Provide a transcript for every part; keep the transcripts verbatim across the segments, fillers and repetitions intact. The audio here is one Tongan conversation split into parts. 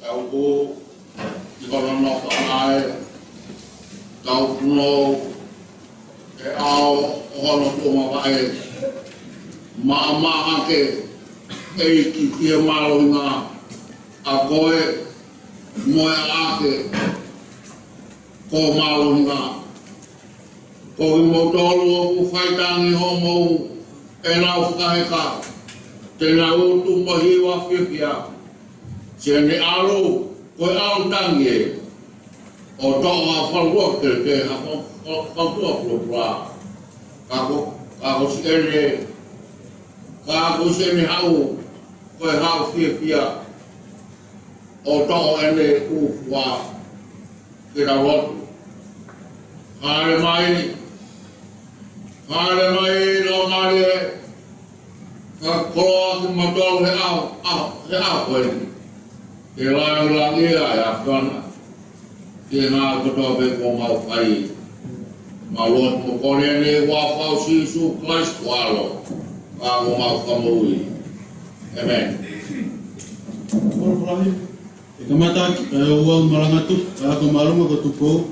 Tau ko i hono nofo mai, tau punou ʻi he ʻao ʻo hono tuʻumavaʻe, maʻamaʻa ke ʻEiki ki he mālohinga ʻa koe mo e ʻaʻake ko mālohinga. Ko kimoutolu ʻoku faitangi hoʻomou ʻenau fakaheka, te nau utu mo hiva fiefia. Siʻene ʻalu, ko e ʻalu tangi ē, ʻo toʻo ha fautua kelekele, ha fau-, fau-, fautua pulapula. Ka ko, ka ko siʻene, ka ko siʻene haʻu, ko e haʻu fiefia, ʻo toʻo ʻene ʻū fua. Ke tau lotu. Hāʻele mai, hāʻele mai, Laumālie, fakakoloa kimautolu he ʻaho, ʻaho, he ʻaho ko eni. Ke langilangiʻia ʻa e ʻAfiona, ki he ngāue kotoa pē kuo mau fai. Mau lotu mo kole ʻi he huafa ʻo Sīsū Kalaisi ko ho ʻAlo, ko homau Fakamoʻui. ʻĒmeni. Folofola ʻi he kamata ʻaki ʻa e ouau malanga tupu ʻa e ako māʻolunga ko Tupou, ʻi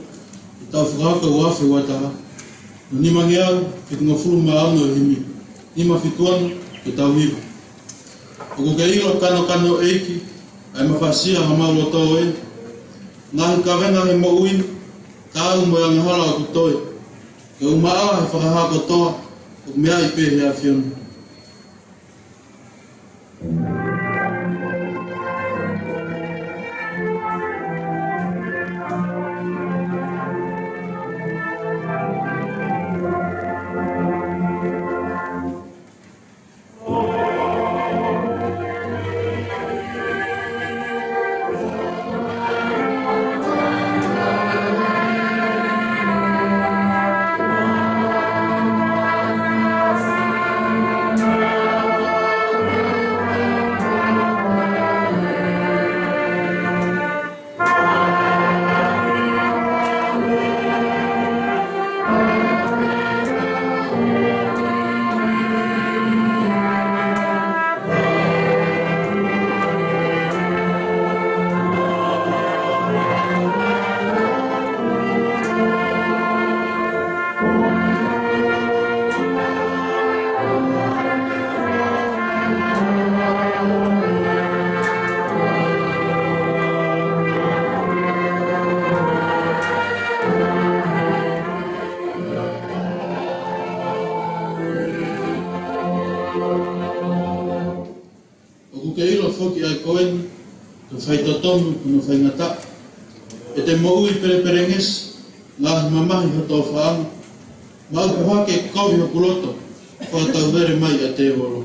he taʻu fakahoko ua afe ua taha, ʻo nimangeau fitungofulu mā ono ʻi he himi, nima fitu ono ke tau hiva. ʻOku ke ʻilo kanokano ʻEiki, ʻa e mafasia ʻa homau loto ē, ngaahi kavenga he moʻui, taau mo e angahala ʻoku toe, ke u maʻa he fakahā kotoa, ʻoku meaʻi pē ʻe he ʻAfiona. ʻOku ke ʻilo foki ʻa e ko eni, ko e faitotonu, ko hono faingataʻa, ʻete moʻui pelepelengesi, ngaahi mamahi hoto ʻofaʻanga, maʻu hake kovi hoku loto, fakatauvele mai ʻa tēvolo.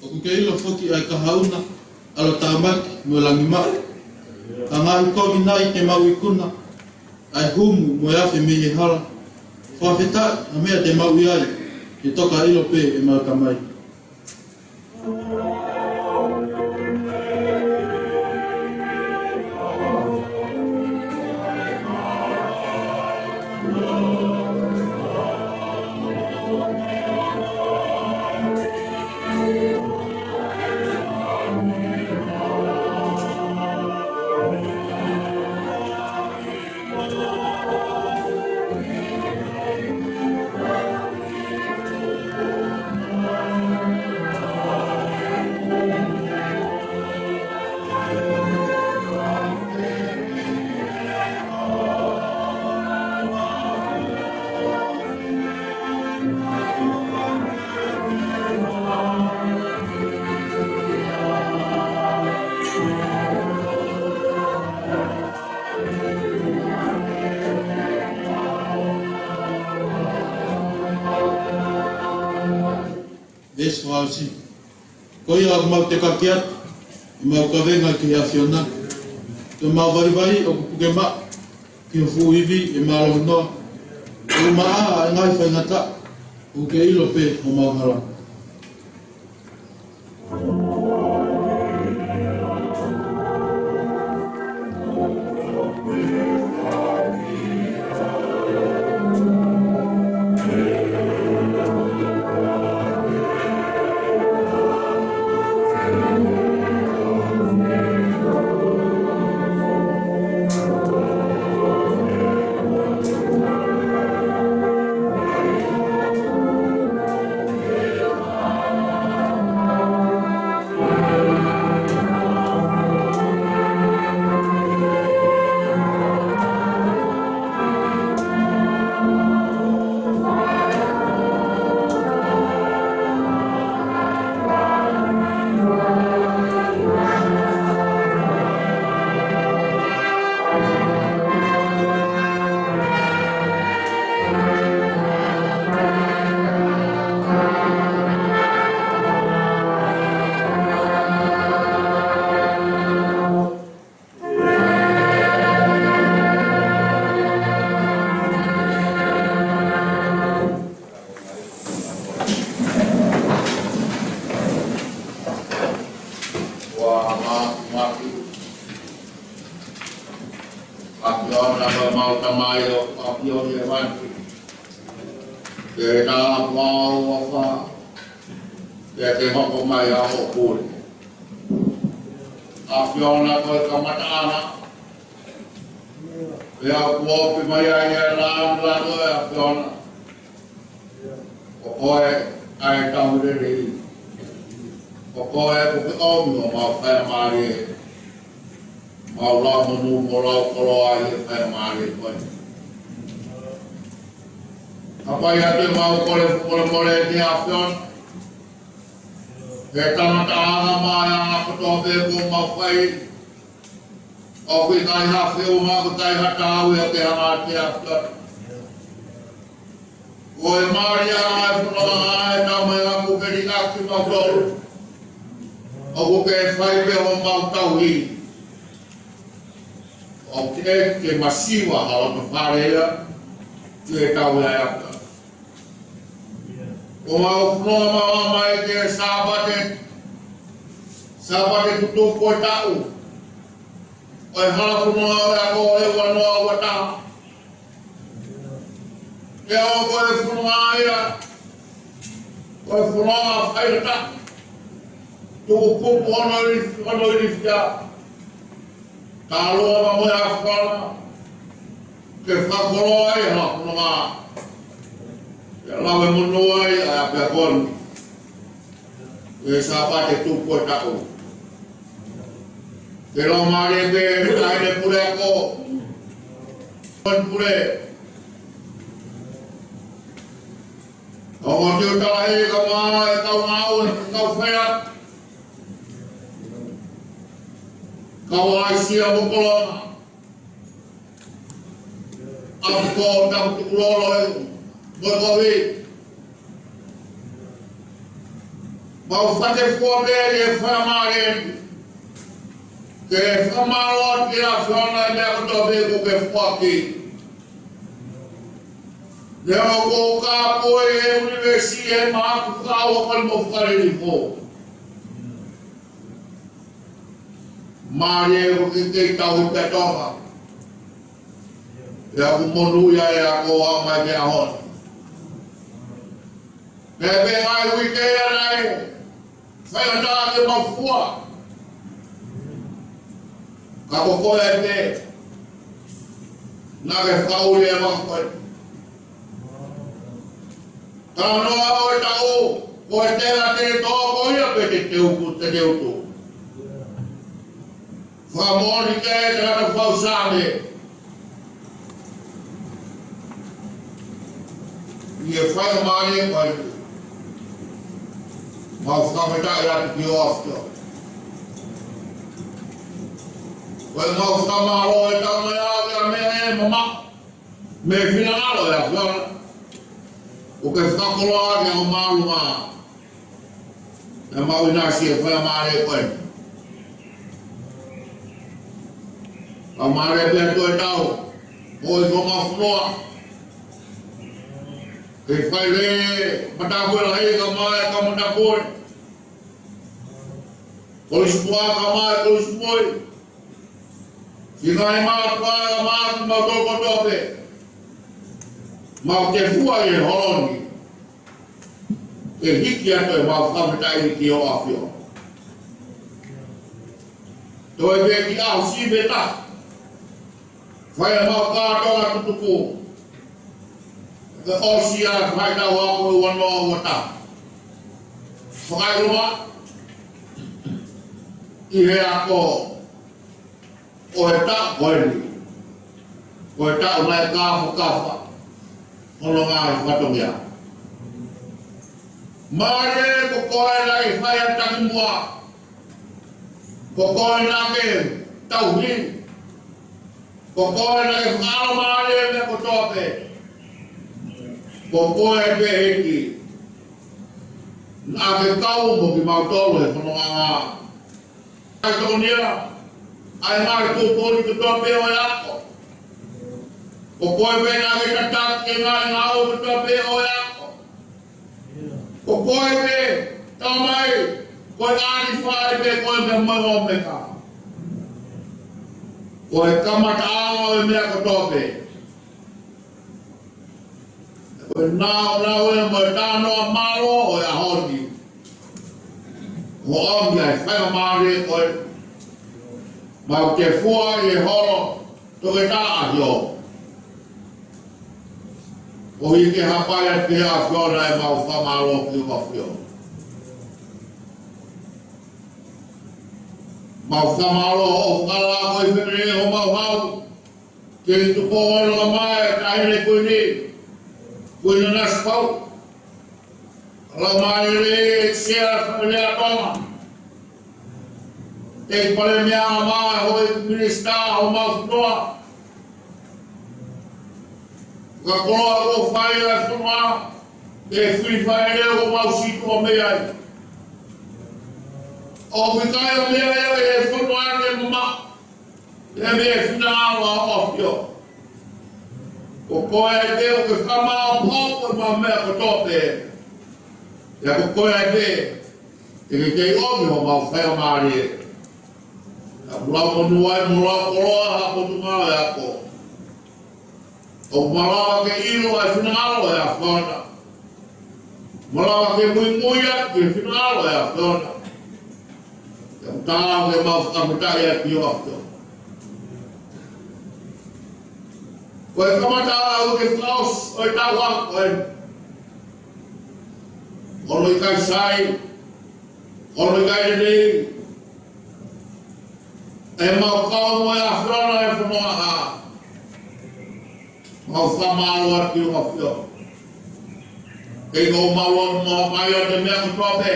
ʻOku ke ʻilo foki ʻa e kahaʻu na, ʻalotāmaki mo e langimaʻa. Ka ngaahi kovi nai te mau ikuna, ʻa e humu mo e afe mei he hala. Fakafetaʻi ʻa e meʻa te mau ʻi ai, ke toka ʻilo pē ʻemau Tamai. Veesi fakaʻosi. Ko ia ʻoku mau tekaki atu ʻemau kavenga ki he ʻAfiona, ke mau vaivai ʻoku puke maʻa ki ho fuʻu ivi ʻe mālohi noa, ʻoku maʻa ʻa e ngaahi faingataʻa, ʻoku ke ʻilo pē homau hala. Mai ʻo ʻAfiona ʻi hēvani. Ke tāpuhā ho huafa. Ke ke hoko mai ʻa hoʻo pule. ʻAfiona ko e kamataʻanga. Pea kuo ʻomi mai ai ʻa e lāngilangi ʻo e ʻAfiona. Ko koe ʻa e tauhi lelei. Ko koe ʻoku ke ʻomi ʻo mau faingamālie. Mau lau monū mo lau koloa ʻi he faingamālie ko eni. Ka ʻoku ʻi ai pē ʻemau kole fakamolemole ki he ʻAfiona. He kamataʻanga mo e anga kotoa pē kuo mau fai. ʻOku ʻikai ha feʻunga, ʻoku ʻikai ha tauhi ʻa e hanga ʻe he ʻAfiona. Ko e mālie ʻa e fononga ʻa e tama ʻoku ke liʻaki kimautolu. ʻOku ke fai pē homau tauhi. ʻOku ke masiva ha loto fale ia. Ke tauhi ʻa e ʻAfiona. Ko mau fononga mai ki he Sāpate. Sāpate tutuku ʻo e taʻu. ʻO e hala fononga ʻo e ako ʻe ua noa ua taha. Pea ko e fononga ia, ko e fononga faingataʻa. Tuʻu pupu hono ilifi, hono ilifia. Tāloa mo e ʻAfiona. Ke fakakoloa ai ha fononga. Ke lave monū ai ʻa e ʻapiako ni. ʻI he Sāpate tutuku ʻo e taʻu. Ke lau mālie pē ʻa e pule ako. Pule. ʻOku tiu tala ʻe ka mā e kau ngāue, kau fea. Kau ʻaisia mo kolona. ʻApi ko tapu tukulolo e mo e kovi. Mau fate fua pē ʻi he faingamālie ni. Ke fakamālō atu ki he ʻAfiona ʻi he meʻa kotoa pē kuo ke foaki. Neongo ko e kāpoi e ʻunivēsi he māku kau akali mo fakalili fo. Mālie ʻoku ke kei tauhi pē Tonga. Pea ʻoku monūʻia e ako ʻa mai ke ʻaho ni. Pea pē ngaahi uike ia naʻe faingataʻa ke mau fua. Ka ko koe ai pē. Naʻa ke fakaʻuli e mako koe. Talanoa ʻo e taʻu, ko e tela te tō ko ia pē te teuku, te teuku. Fakamoʻoni ke te kata fau sāme. ʻI he faingamālie ko eni. Mau fakafetaʻi atu ki ho ʻAfio. Ko e mau fakamālō e tau mai au ia meʻa ʻe mamaʻo. Mei he finangalo ʻo e ʻAfiona. ʻOku ke fakakoloa ke ʻomai ʻa e mālō. Naʻa mau ʻinasi he faingamālie ko eni. Faingamālie pē ʻa e tau. ʻOi ko mau fuloa. Ke fai lē matāpule lahi ka mai ka matāpule. Kolisi pua ka mai kolisi poi. Siʻi ngaahi mātuʻa ka mai kimautolu kotoa pē. Mau tefua ʻi he holo ni. Ke hiki atu ʻemau fakafetaʻi ki ho ʻAfio. Toe pē ki ʻaho siʻi pē taha. Fai ʻemau kātoanga tutuku. Ke ʻosi ʻa e faʻitau ako ʻe ua noa ua taha. Fakaʻilonga ʻi he ako ʻo e taʻu ko eni. Ko e taʻu naʻe kāfakafa hono ngaahi fatongia. Mālie ko koe naʻe fai ʻa e takimuʻa. Ko koe naʻa ke tauhi. Ko koe naʻa ke fakamālō e meʻa kotoa pē. Ko koe pē ʻEiki. Naʻa ke kau mo kimautolu he fononga. ʻAi toko nia, ʻa e ngaahi tuʻutuʻuni kotoa pē ʻo e ako. Ko koe pē naʻa ke tataki e ngaahi ngāue kotoa pē ʻo e ako. Ko koe pē, Tamai, ko e ʻAlifa pē koe mo e ʻOmeka. Ko e kamataʻanga ʻo e meʻa kotoa pē. Naunau ē mo e talanoa mālō ʻo e ʻaho ni. Mo ʻomi ai faingamālie ko ē. Mau ke fua ʻi he holo Toketā ʻAhio. ʻOku ʻikai ke hapai atu ki he ʻAfiona ʻemau fakamālō ki he ʻAfiona. Mau fakamālō ʻo fakalako ʻi he fefine ʻo mau hau. Ke tupu ʻo langa mai ʻa e taʻahine kuini, Kuini Nanasipauʻu. Langa mai ʻEiki Sea Fale ʻa Tonga. ʻEiki Palēmia, langa mai houʻeiki minisitā ʻo mau fonua. Ka koloa ʻoku fai ʻa e fonua, ke fili fai leo ʻo mau sītuʻa mei ai. ʻOku ʻikai ʻa mea ia ʻe fonua ke mamaʻo. ʻE mei he finangalo ʻo e ʻAfio. Ko koe ʻEiki ʻoku ke fakamāʻopoʻopo ʻemau meʻa kotoa pē. ʻIo ko koe ʻEiki, te ke kei ʻomi homau faingamālie. ʻOku lau monū ai mo lau koloa ha potungāue ako. ʻOku malava ke ʻilo ʻa e finangalo ʻo e ʻAfiona. Malava ke muimui atu ki he finangalo ʻo e ʻAfiona. ʻOku tau ke mau fakamātaʻi atu ʻi he ʻAfiona. Ko e kamataʻanga ʻo e fakaʻosi ʻo e taʻu ako ē. ʻOku ʻikai sai, ʻoku ʻikai lelei. ʻEmau kau mo e ʻAfiona he fonua ʻa. Mau fakamālō atu ʻi he ʻAfiona. Kei ko mau ʻo mau mai ʻo te meʻa kotoa pē.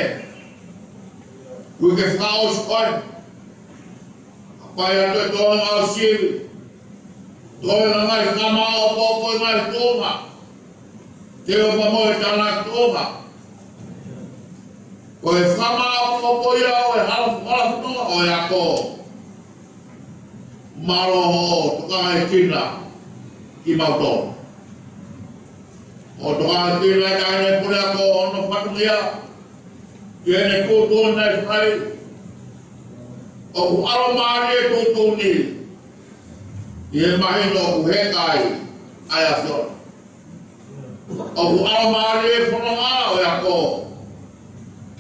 Kuo ke fakaʻosi ko ē. Hapai atu e toenga ʻo sivi. Toenga ngaahi fakamāʻopoʻopo ngaahi tuʻunga. Te o mamo e tānaki tuʻunga. Ko e fakamāʻopoʻopo ia ʻo e hala, hala fonua ʻo e ako. Mālō hoʻo tokanga ʻEiki kiate kimautolu. Hoʻo tokanga ʻEiki kiate kinautolu ʻoku nau pule ako ʻo nau fatongia. Ki heʻene tuʻutuʻuni naʻe fai. ʻOku ʻalomālie e tuʻutuʻuni. ʻI he mahino ʻoku heka ai ʻa e ʻAfiona. ʻOku ʻalomālie e fononga ʻo e ako.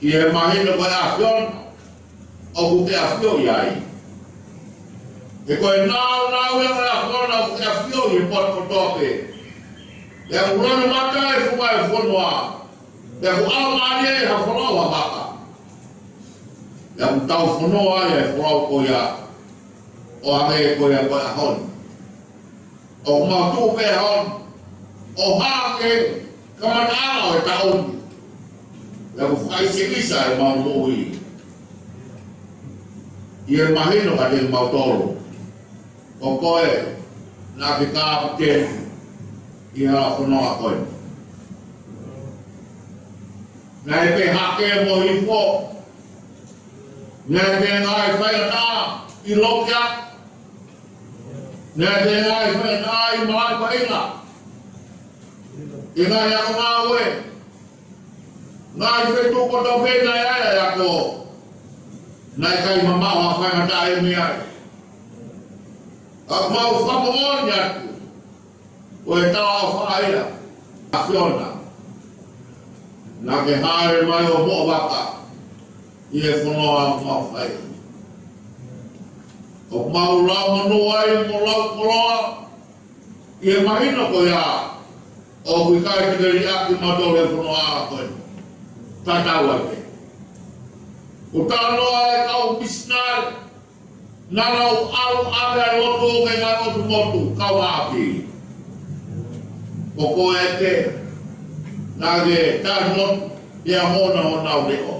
ʻI he mahino ko e ʻAfiona ʻoku ke ʻafioʻi ai. He ko e naunau ia ʻo e ʻAfiona ʻoku ke ʻafioʻi he potu kotoa pē. Pea ʻoku lanu mata e funga e fonua. Pea ʻoku ʻalomālie ha folau ha vaka. Pea ʻoku tau fononga ai e folau ko ia. ʻO hangē ko ia ko e ʻaho ni. ʻOku mau tuʻu pē ʻaho ni ʻo hake kamataʻanga ʻo e taʻu ni. Pea ʻoku fakaʻisekisa ʻemau moʻui. ʻI he mahino kiate kimautolu. Ko koe naʻa ke kapiteni ʻi he hala fononga ko ē. Naʻe pē hake mo hifo. Naʻe pē ngaahi faingataʻa ʻi loki ʻa. Naʻe pē ngaahi faingataʻa ʻi malaʻe paʻinga. ʻI ngaahi ako ngāue. Ngaahi feituʻu kotoa pē naʻe ʻi ai ʻa e ako. Naʻe ʻikai mamaʻo ha faingataʻa ʻi mei ai. Ka mau fakamoʻoni atu. Ko e talaʻofa ia ʻa e ʻAfiona. Naʻa ke hāʻele mai ʻo moʻo vaka ʻi he fononga ʻoku mau fai. ʻOku mau lau monū ai mo lau koloa ʻi he mahino ko ia ʻoku ʻikai te ke liʻaki kimautolu he fononga ko ē. Tatau ai pē. ʻOku talanoa e kau misinale. Naʻa nau ʻalu ʻave ʻa e lotu ki he ngaahi ʻotu motu, kau ʻapi. Ko koe ʻEiki, naʻa ke tali lotu, pea mona honau leʻo.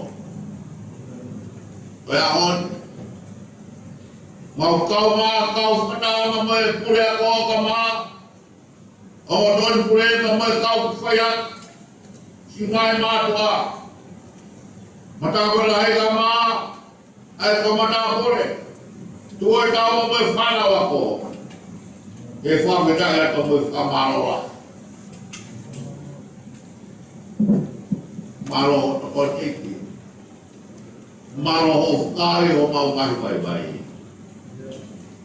Ko e ʻaho ni, mau kau mā, kau fakataha mo e pule ako ka mā, ʻo toni pule ka mo e kau faiako, siʻi ngaahi mātuʻa. Matāpule lahi ka mā, ʻa e kau matāpule. Tuʻu ʻi he tau mo e fānau ako. Ke fakafetaʻi atu mo e fakamālō. Mālō hoʻo tokoni ʻEiki. Mālō hoʻo fakaʻai homau ngaahi vaivai.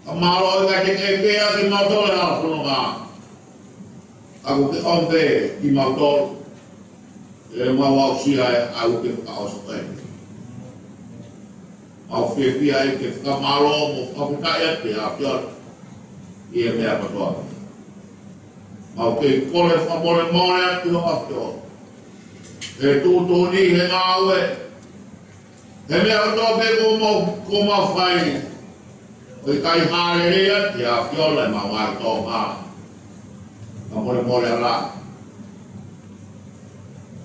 Ka mālō ʻEiki ke ke pea kimautolu ʻa e fononga. ʻOku ke ʻomi pē kimautolu, ʻemau aʻusia e ʻaho ke fakaʻosi ko eni. Mau fiefia ai ke fakamālō mo fakafetaʻi atu ki he ʻAfiona ʻi he meʻa kotoa. Mau kei kole fakamolemole atu ki he ʻAfiona he tuʻutuʻuni, he ngāue, he meʻa kotoa pē kuo mau, kuo mau fai, ʻo ʻikai hālele ia ki he ʻAfiona ʻemau ngaahi tōʻonga. Fakamolemole ala.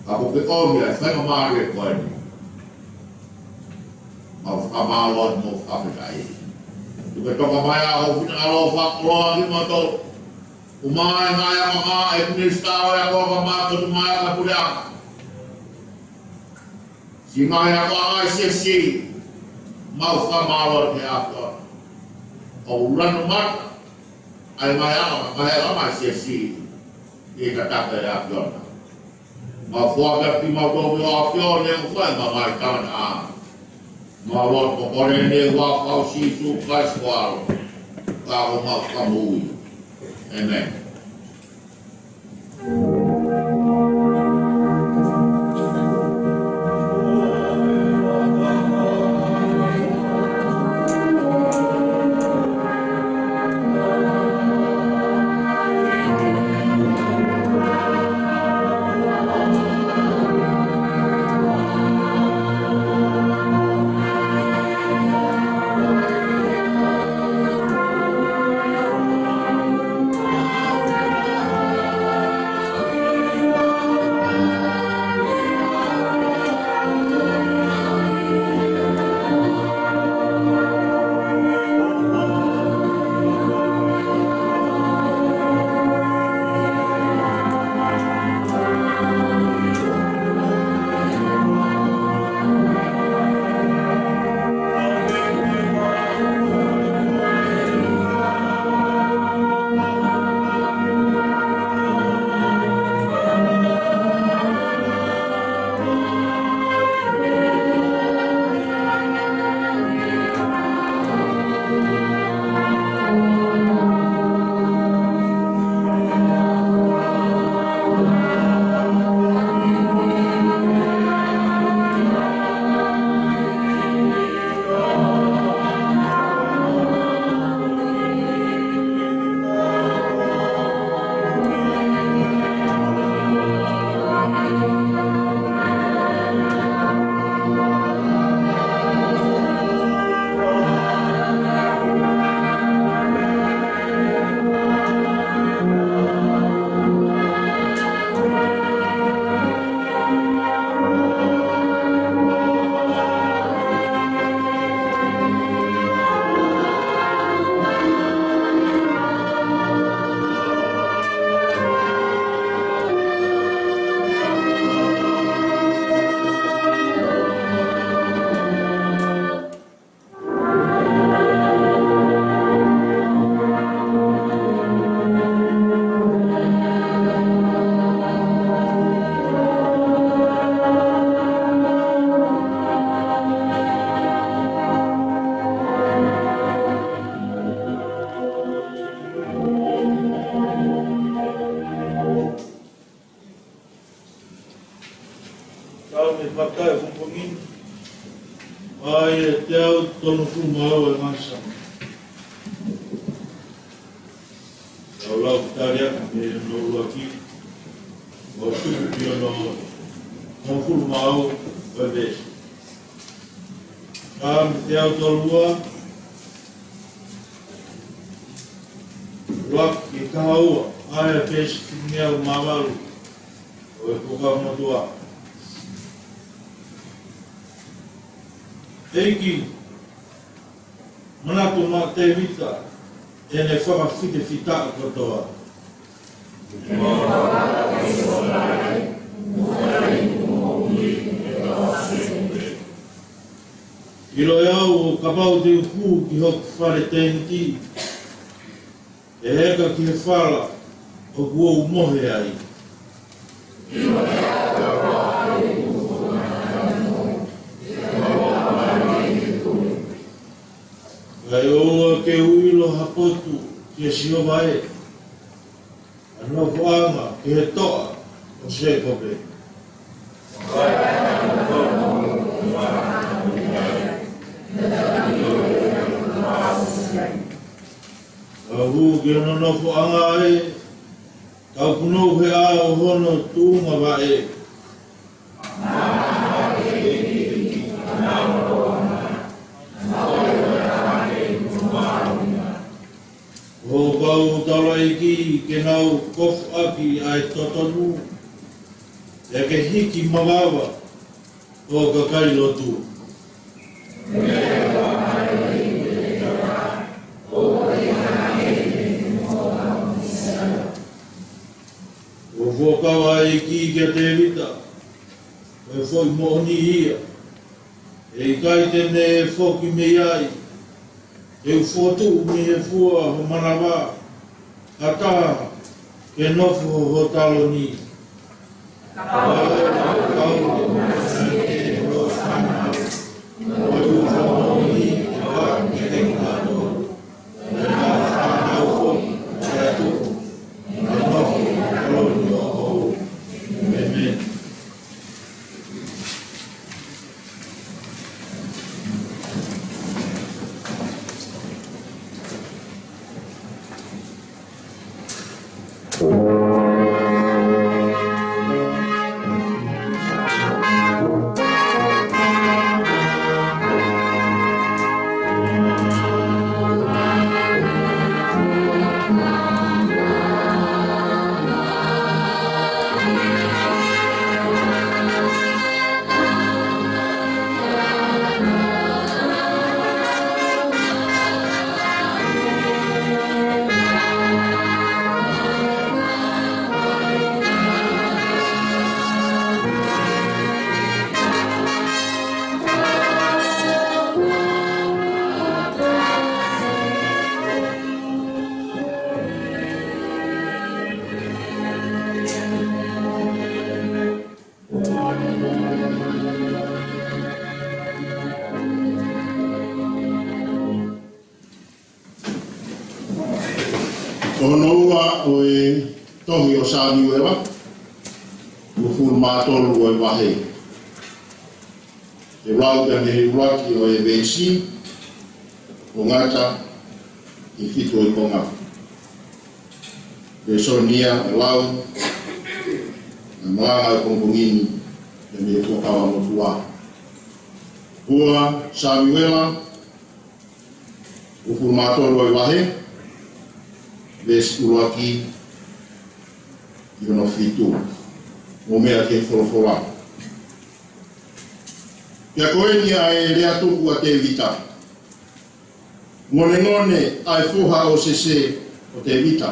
Ka ʻoku ke ʻomi ʻa e faingamālie ko eni. Mau fakamālō mo fakafetaʻi. Tuku ke toka mai ʻa ho finangalo ʻo fakakoloa kimautolu. ʻUmaʻā e ngaahi ʻamanaki ʻa e Minisitā ʻo e Ako, Kaungāmeʻa Māʻoniʻoni mo e Puleʻanga. Siʻi ngaahi ako ʻa e siasi, mau fakamālō ki he ʻAfiona. ʻOku lanu mata ʻa e ngaahi ako, ngaahi ako ʻa e siasi ʻi he tataki ʻa e ʻAfiona. Mau foaki atu kimautolu ki he ʻAfiona ʻo fai ʻemau ngaahi kamataʻanga. Mau lotu ko e kole ni ʻi he huafa ʻo Sīsū Kalaisi ko homau Fakamoʻui. ʻĒmeni. Tau mei fakaʻapongipongi. ʻA ia ʻe teau tolungofulu mā ua e ngaahi Sāme. Tau lau tali atu mei hono ʻuluaki ʻo tuku ki hono hongofulu mā ua e veesi. Sāme teau tolu ua, ʻuluaki ki he taha ua, ʻa e veesi fitu ngeau mā valu ʻo e Fuakava Motuʻa. ʻEiki, manatu maʻa Tēvita ʻene fakafitefitaʻa kotoa. ʻIloʻi au ʻo kapau te u hū ki hoku fale tēniti, ʻe heka ki he fala ʻoku ou mohe ai. Kae ʻoua ke u ʻilo ha potu, ʻe Sihova ē, ʻa e nofoʻanga Sēkope. Ka hū ki hono nofoʻanga ē, ka punou he ʻao hono tuʻunga vaʻe. Ko hoʻo kau taulaʻeiki ke nau kofuʻaki ʻa e totonu, pea ke hiki mavava ʻo kakai lotu. Kuo fuakava ʻa e ʻEiki kia Tēvita, ko e foʻi moʻoni ia. ʻE ʻikai te ne foki mei ai, te u fokotuʻu mei he fua ho manava, ka taha ke nofo ho taloni. Ka ʻe kau ho manava ʻi he hōsana, ko e uho moʻoni ʻe vaka ki he kau. Ko hono ua ʻo e tohi ʻo Samiuela, uofulu mā tolu ʻo e vahe. ʻE lau pē mei he ʻuluaki ʻo e veesi, ʻo ngata ki he fitu ʻo e konga. Lēsoni ia ʻe lau, ʻe malanga ʻi he pongipongi ni, ʻe mei he Fuakava Motuʻa. Ua Samiuela, uofulu mā tolu ʻo e vahe, veesi ʻuluaki ki hono fitu. Mou meʻa ki he folofola. Pea ko eni ʻa e lea tuku ʻa Tēvita. Ngonengone ʻa e foha ʻo Sese, ko Tēvita.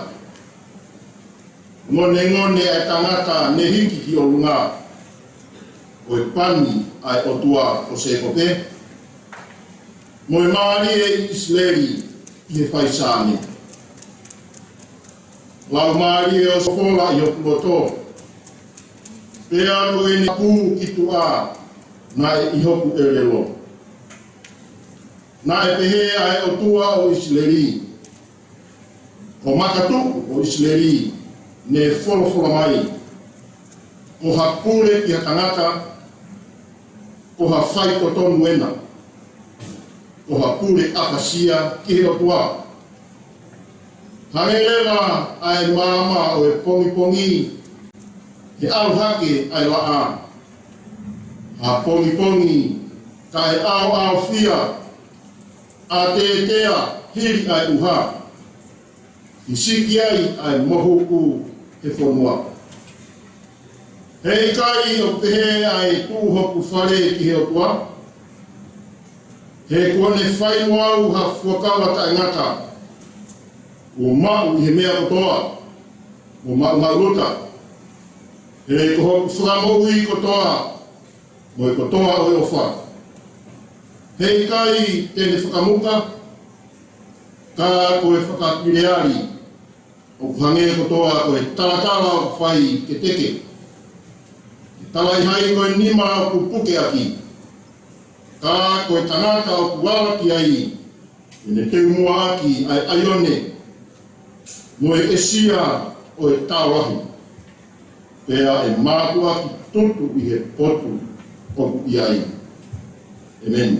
Ngonengone ʻa e tangata ne hiki ki ʻolunga, ko e pani ʻa e ʻOtua ʻo Sēkope, mo e mālie ʻi ʻIsileli ʻi he fai Saame. Laumālie ʻo Sihova ʻi hoku loto, pea ko ʻene pū ki tuʻa naʻe ʻi hoku ʻelelo. Naʻe pehē ʻa e ʻOtua ʻo ʻIsileli, ko Makatuʻu ʻo ʻIsileli ne folofola mai, ko ha pule ki ha tangata, ko ha fai totonu ena, ko ha pule ʻakasia ki he ʻOtua. Hangē leva ʻa e maama ʻo e pongipongi, he ʻalu hake ʻa e laʻā. Ha pongipongi kae ʻaoʻaofia, ʻa tētea hili ʻa e ʻuha, ʻi siki ai ʻa e mohuku he fonua. He ʻikai ʻoku pehē ʻa e tuʻu hoku fale ki he ʻOtua? He kuo ne fai mo au ha fuakava taʻengata, kuo maʻu ʻi he meʻa kotoa, kuo maʻumaʻuluta. He ko hoku fakamoʻui kotoa, mo e kotoa ʻo e ʻofa. He ʻikai te ne fakamuka, ka ko e fakapileali ʻoku hangē kotoa ko e talatala ʻoku fai ke teke. Ke talaʻehai ko e nima ʻoku puke ʻaki, ka ko e tangata ʻoku ala ki ai, ʻe ne teu muʻa ʻaki ʻa e ʻaione, mo e ʻesia ʻo e tao lahi. pea ʻe mātuʻaki tutu ʻi he potu ʻoku ʻi ai. ʻEmeni.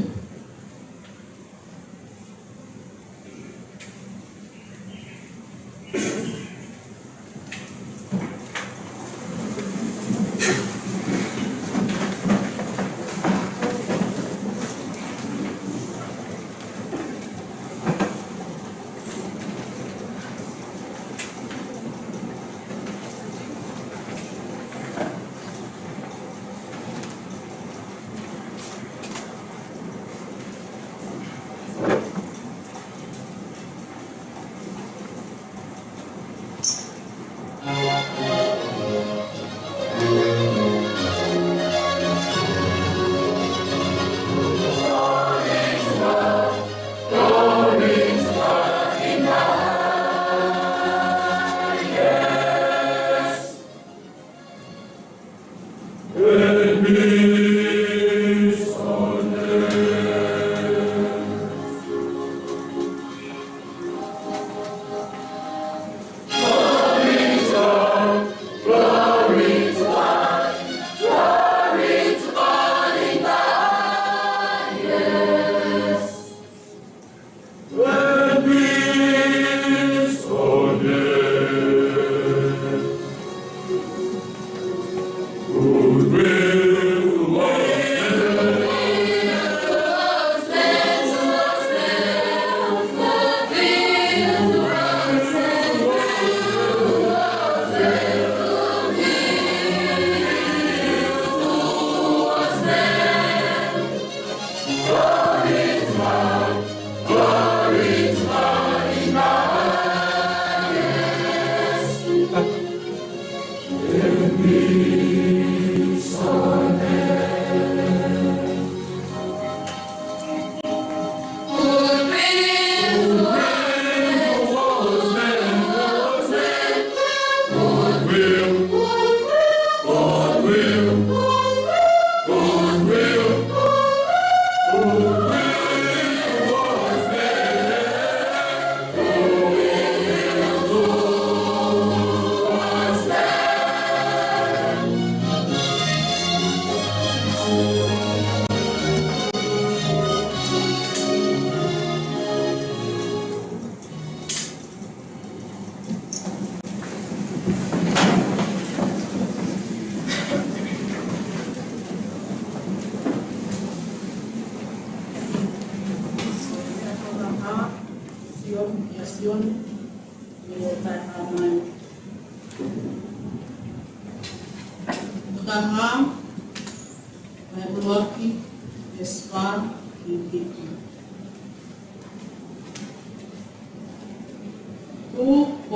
Sione, ʻia Sione, ʻio, taʻehāmai. Fakahā, mei he ʻuluaki, veesi fā ki he fitu. Ko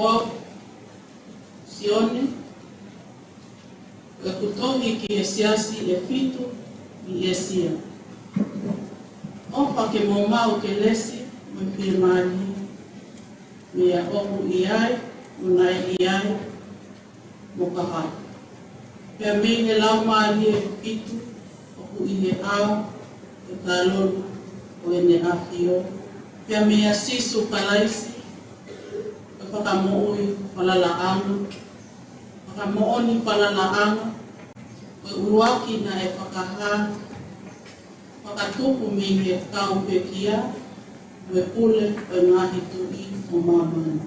au, Sione, ko ʻeku tohi ki he siasi ʻe fitu ʻi ʻĒsia. ʻOfa ke mou maʻu kelesi mo e fiemālie, meia ʻoku ʻi ai, mo naʻe ʻi ai, mo ka haʻu. Pea mei he Laumālie ʻe fitu ʻoku ʻi he ʻao, ʻe talolu ʻo ʻEne ʻAfio. Pea meia Sīsū Kalaisi, ʻa e Fakamoʻui falalaʻanga, Fakamoʻoni falalaʻanga, ko e ʻuluaki naʻe fakahā, fakatupu mei he kau pekia, mo e pule ʻo e ngaahi tuʻi ʻo māmani.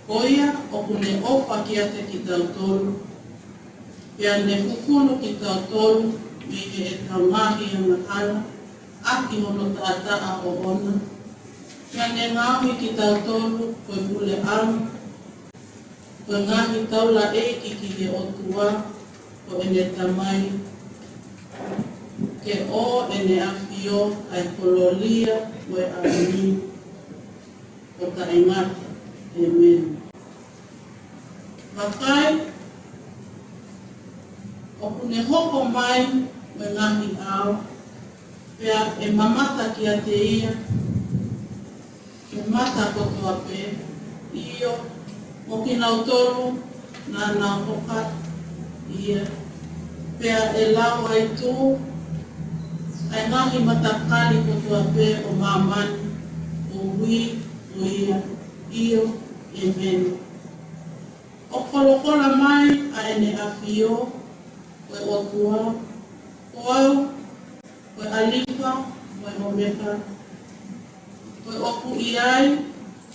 Ko ia ʻoku ne ʻofa kiate kitautolu, pea ne fufulu kitautolu mei heʻetau ngaahi angahala, ʻaki hono taʻataʻa ʻoʻona. Pea ne ngaohi kitautolu ko e puleʻanga, ko e ngaahi taulaʻeiki ki he ʻOtua ko ʻene Tamai, ke ʻo ʻEne ʻAfio ʻa e kolōlia mo e ʻamanaki ʻo taʻengata. ʻEmeni. Vakai, ʻoku ne hoko mai mei he ngaahi ʻao, pea ʻe mamata kiate ia ʻa e mata kotoa pē, ʻio, mo kinautolu naʻa nau hokaʻi ia, pea ʻe lau ʻa e tuʻu ʻa e ngaahi matakali kotoa pē ʻo māmani, ʻo ui ko ia, ʻio, ʻēmeni. Folofola mai ʻa ʻEne ʻAfio, ko e ʻOtua, ko au, ko e ʻAlifa, ko e ʻOmeka, ko e ʻoku ʻi ai,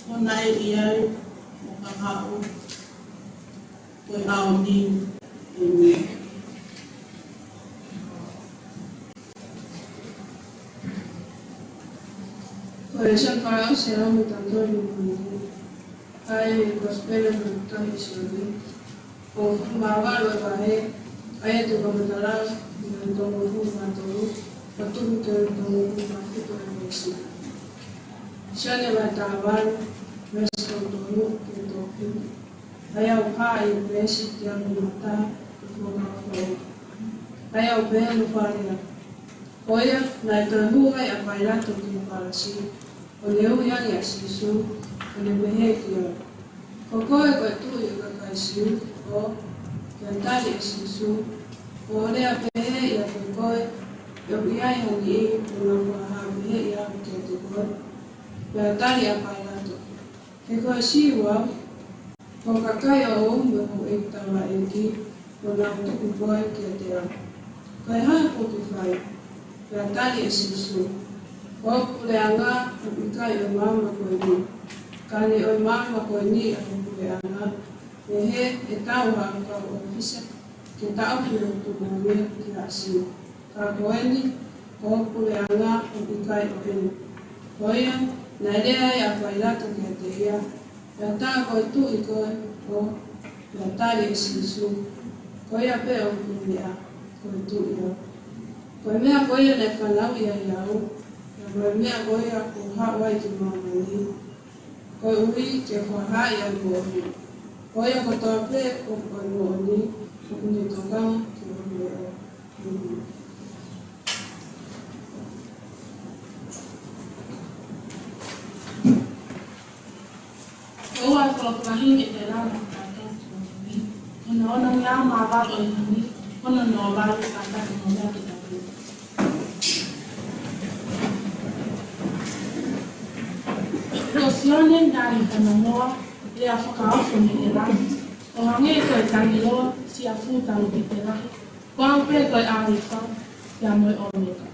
ko e naʻe ʻi ai, mo ka haʻu, ko e ʻaho ni. ʻĒmeni. Ko e Sione fakaʻosi ʻa e lau Mātiu. ʻA e Kosipeli ʻa Mātiu Sione, hongofulu mā valu e vahe, ʻa ia te u fakamatala mei he toko hongofulu mā tolu, ʻo tuku ki he toko hongofulu mā fitu e veesi. Sione vahe taha valu, veesi tolu ki he tolu fitu. ʻA ia ʻoku hā ʻi he veesi teau mā taha ʻi he Fuakava Foʻou. ʻA ia ʻoku pehē hono fakalea. Ko ia, naʻe toe hū ai ʻa Pailato ki he palasi, ʻo ne ui ange ʻa Sīsū, ʻo ne pehē kiate ia, Ko koe ko e tuʻi ʻo e kakai Siu? ʻO, pea tali ʻe Sīsū, Kuo u lea pehē ʻiate koe, pe ʻoku ʻi ai ha niʻihi kuo nau fakahā pehē au kiate koe? Pea tali ʻa Pailato, He ko e Siu au? Ko e kakai ʻoʻou mo e houʻeiki taulaʻeiki kuo nau tuku koe kiate au. Ko e hā kuo ke fai? Pea tali ʻe Sīsū, Ko hoku puleʻanga ʻoku ʻikai ʻo e māmani ko eni. Ka ne ʻo e māmani ko eni ʻa hoku puleʻanga, pehē ʻe tau ha kau ʻōfisa ke taʻofi hoku tuʻunga mei he Siu. Ka ko eni, ko hoku puleʻanga ʻoku ʻikai ʻo eni. Ko ia, naʻe lea ai ʻa Pailato kiate ia, Pea tā ko e tuʻi koe? ʻO, pea tali ʻe Sīsū, Ko ia pē ʻoku ke meʻa, ko e tuʻi au. Ko e meʻa ko ia naʻe fanauʻi ai au, pea mo e meʻa ko ia kuo u haʻu ai ki māmani, koeʻuhi ke fakahaaʻi ʻa e moʻoni. Ko ia kotoa pē ʻoku ʻi ai e moʻoni, ʻoku ne tokanga ki hono leʻo. Ko e ua e folofola himi ʻe tau lau ʻi he taʻu ni. Ko hono ono mā valu ʻo e himi, ko hono noa valu, kātaki mo lea ke tau. Ko Sione naʻa ne fanongoa e lea fakaofo mei he langi, ʻo hangē ko e tangi loa siʻa fuʻu talupite lahi, Ko au pē ko e ʻĀlifa, pea mo e ʻŌmeka.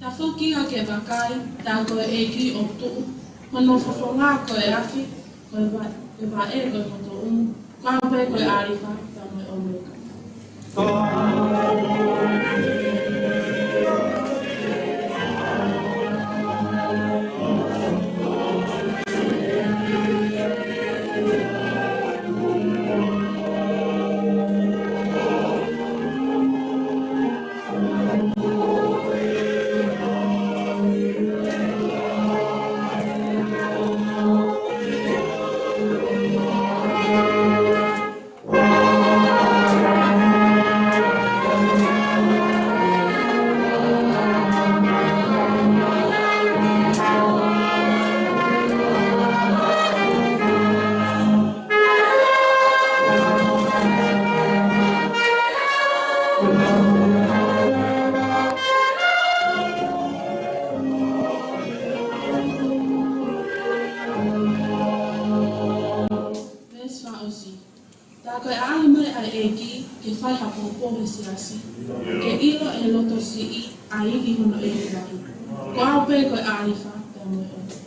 Tafoki ā ke vakai, tā ko e ʻEiki ʻoku tuʻu, ko hono fofonga ko e afi, ko e va-, ko e vaʻe ko e motoʻumu, ko au pē ko e ʻĀlifa, pea mo e ʻŌmeka. Veesi fakaʻosi. Tā ko e ʻaʻahi mai ʻa e ʻEiki ke fai ha poupou he siasi, ke ʻa ia ki hono ʻEiki lahi. Ko au pē ko e ʻAlifa pea mo e ʻOmeka.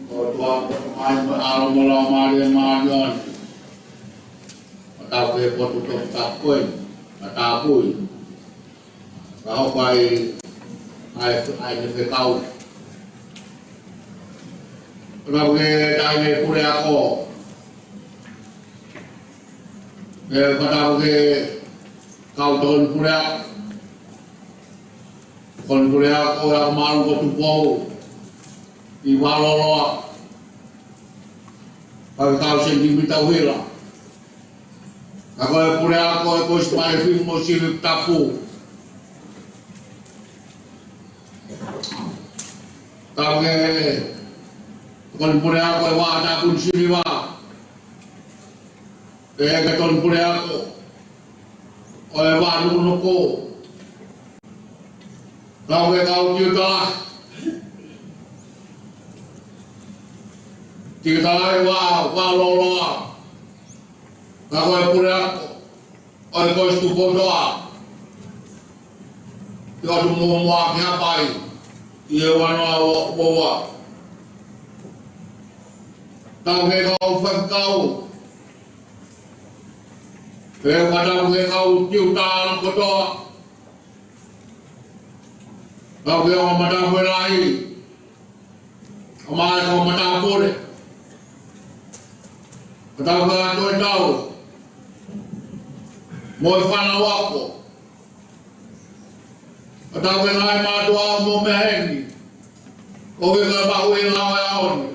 ʻOtua, ʻOtua, mai mo e ʻAlo mo e Laumālie Māʻoniʻoni. Matau ke potu toko taha ko eni, matapui. Ka hoko ai, ai, ai ne fekau. Matau ke tai ne puleako. ʻE matau ke kau tokoni puleako. Tokoni puleako ʻa e Ako Māʻolunga ko Tupou ʻi Valoloa. Pea kau sentimita ʻuhila. Ka ko e puleako ʻo e Kosi Palefi mo Siliva Tapu. Tau ke tokoni puleako ʻo e Vaʻa Tapu ni Siliva. Pea ke tokoni puleako ʻo e Vaʻa Nukunoko. Tau ke kau tiuta. Tiuta ʻi Valoloa. Ka ko e puleako ʻo e Kosi Tupou Toʻa. Te atu mo mo ake hapai ʻi he ua noa ua ua. Tau ke kau faifekau. Pea ka tau ke kau tiuta kotoa. Tau ke ʻo matāpule lahi. ʻO mai ko matāpule. Ko tau ke ʻa e tau. Mo e fānau ako. Ko tau ke ngaahi mātuʻa mo meheni. Ko ke ngaahi mahuʻinga ʻo e ʻaho ni.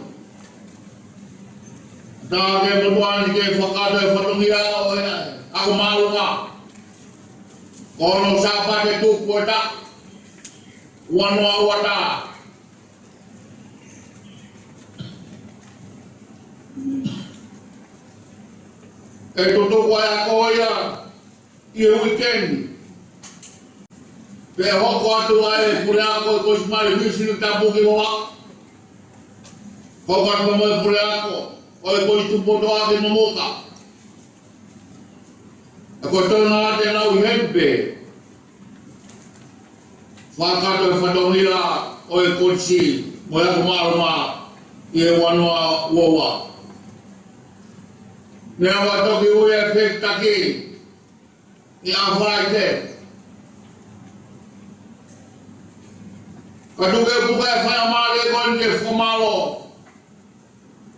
Tau ke motuʻa ni ke fakakakato e fatongia ʻo e Ako Māʻolunga. Ko hono Sāpate tuku ʻe taha. Ua noa ua taha. ʻE tutuku ʻa e ako ia ʻi he uike ni. Pea hoko atu ʻa e puleako ʻo e Kosi Palefi mo Siliva Tapu ki Vavaʻu. Hoko atu mo e puleako ʻo e Kosi Tupou Toʻa ki Momoka. ʻA ko e tonu ʻa e lau ʻi heni pē. Fakakakato e fatongia ʻo e Kosi mo e Ako Māʻolunga ʻi he ua noa ua ua. Naʻa ku toki ui e fefekiaki ʻi he Falaite. Ka tuku e puka e faingamālie ko eni ke fakamālō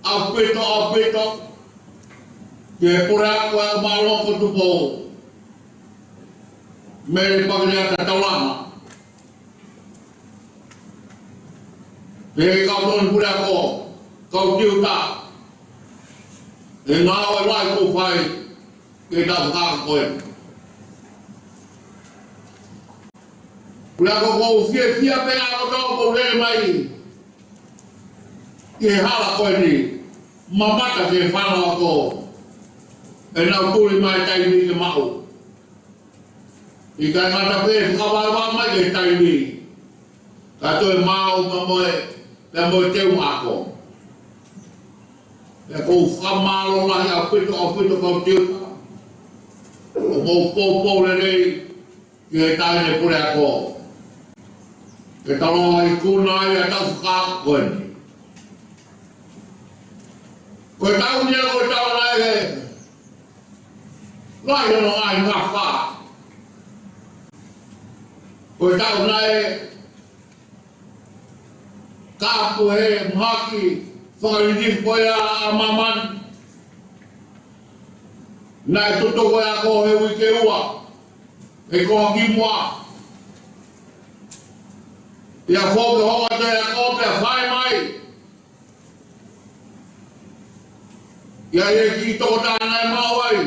ʻaupito, ʻaupito ki he puleako ʻo e Ako Māʻolunga ko Tupou, Mele Pakeleata Taulanga. Pea ki he kau tokoni puleako, kau tiuta, he ngāue lahi kuo fai ke tau fakahoko eni. Puleako, ʻoku ou fiefia pē ʻa e ʻoku tau ʻoku lele mai ʻi he hala ko eni, mamata ki he fānau ako ʻenau tuli mai taimi ke maʻu. ʻIkai ngata pē, fakavaivai mai ki he taimi, ka toe maʻu pea mo e, pea mo e teu ako. Pea ʻoku ou fakamālō lahi ʻaupito, ʻaupito kau tiuta. ʻOku mou poupou lelei ki he taʻahine puleako. Ke tau lava ʻo ikuna ai ʻa e tau fakahoko eni. Ko e taʻu ni ia ko e taʻu naʻe lahi hono ngaahi ngafa. Ko e taʻu naʻe kapu he mahaki fakalilifu ko ia ʻa māmani. Naʻe tutuku e ako he uike ua, he konga kimuʻa. Pea foki hono ʻoatu e ako pea fai mai. ʻA ia ko e kiʻi tokotaha naʻe maʻu ai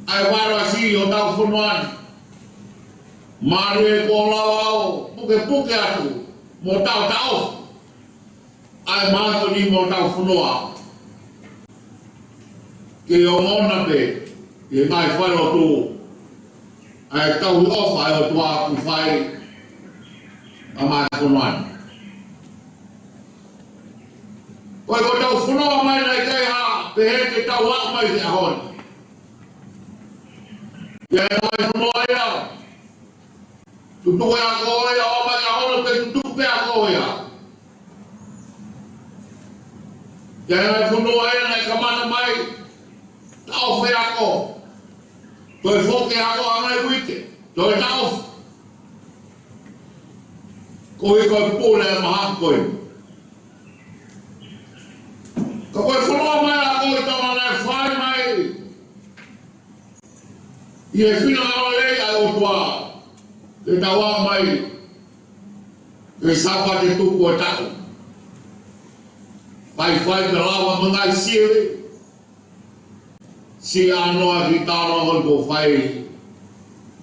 ʻa e vailasi ʻo hotau fonua ni. Mālie kuo lava ʻo pukepuke atu mo taʻotaʻo ʻa e mahaki ni mo hotau fonua. Ke ongona pē ʻi he ngaahi falelotu ʻa e tauhi ʻofa ʻa e ʻOtua kuo fai ʻa māmani fonua ni. Ko e ko hotau fonua mai naʻe ʻikai ha pehē ke tau aʻu mai ki he ʻaho ni. Pea ʻi he ngaahi fonua ia, tutuku e ako ia, ʻo mai ki he ʻaho ni pea tutuku pē ako ia. Pea ʻi he ngaahi fonua ia naʻe kamata mai, taʻofi e ako. Toe foki e ako ʻa e ngaahi uike, toe taʻofi. Koeʻuhi ko e pule e mahaki ko eni. Ka ko e fonua mai ʻa e ako ʻi Tonga naʻe fai mai ʻi he finangalo lelei ʻa e ʻOtua ke tau aʻu mai ki he Sāpate tuku ʻo e taʻu. Faifai ke lava mo e ngaahi sivi. Siʻi ʻānoa ki he talanoa ko eni kuo fai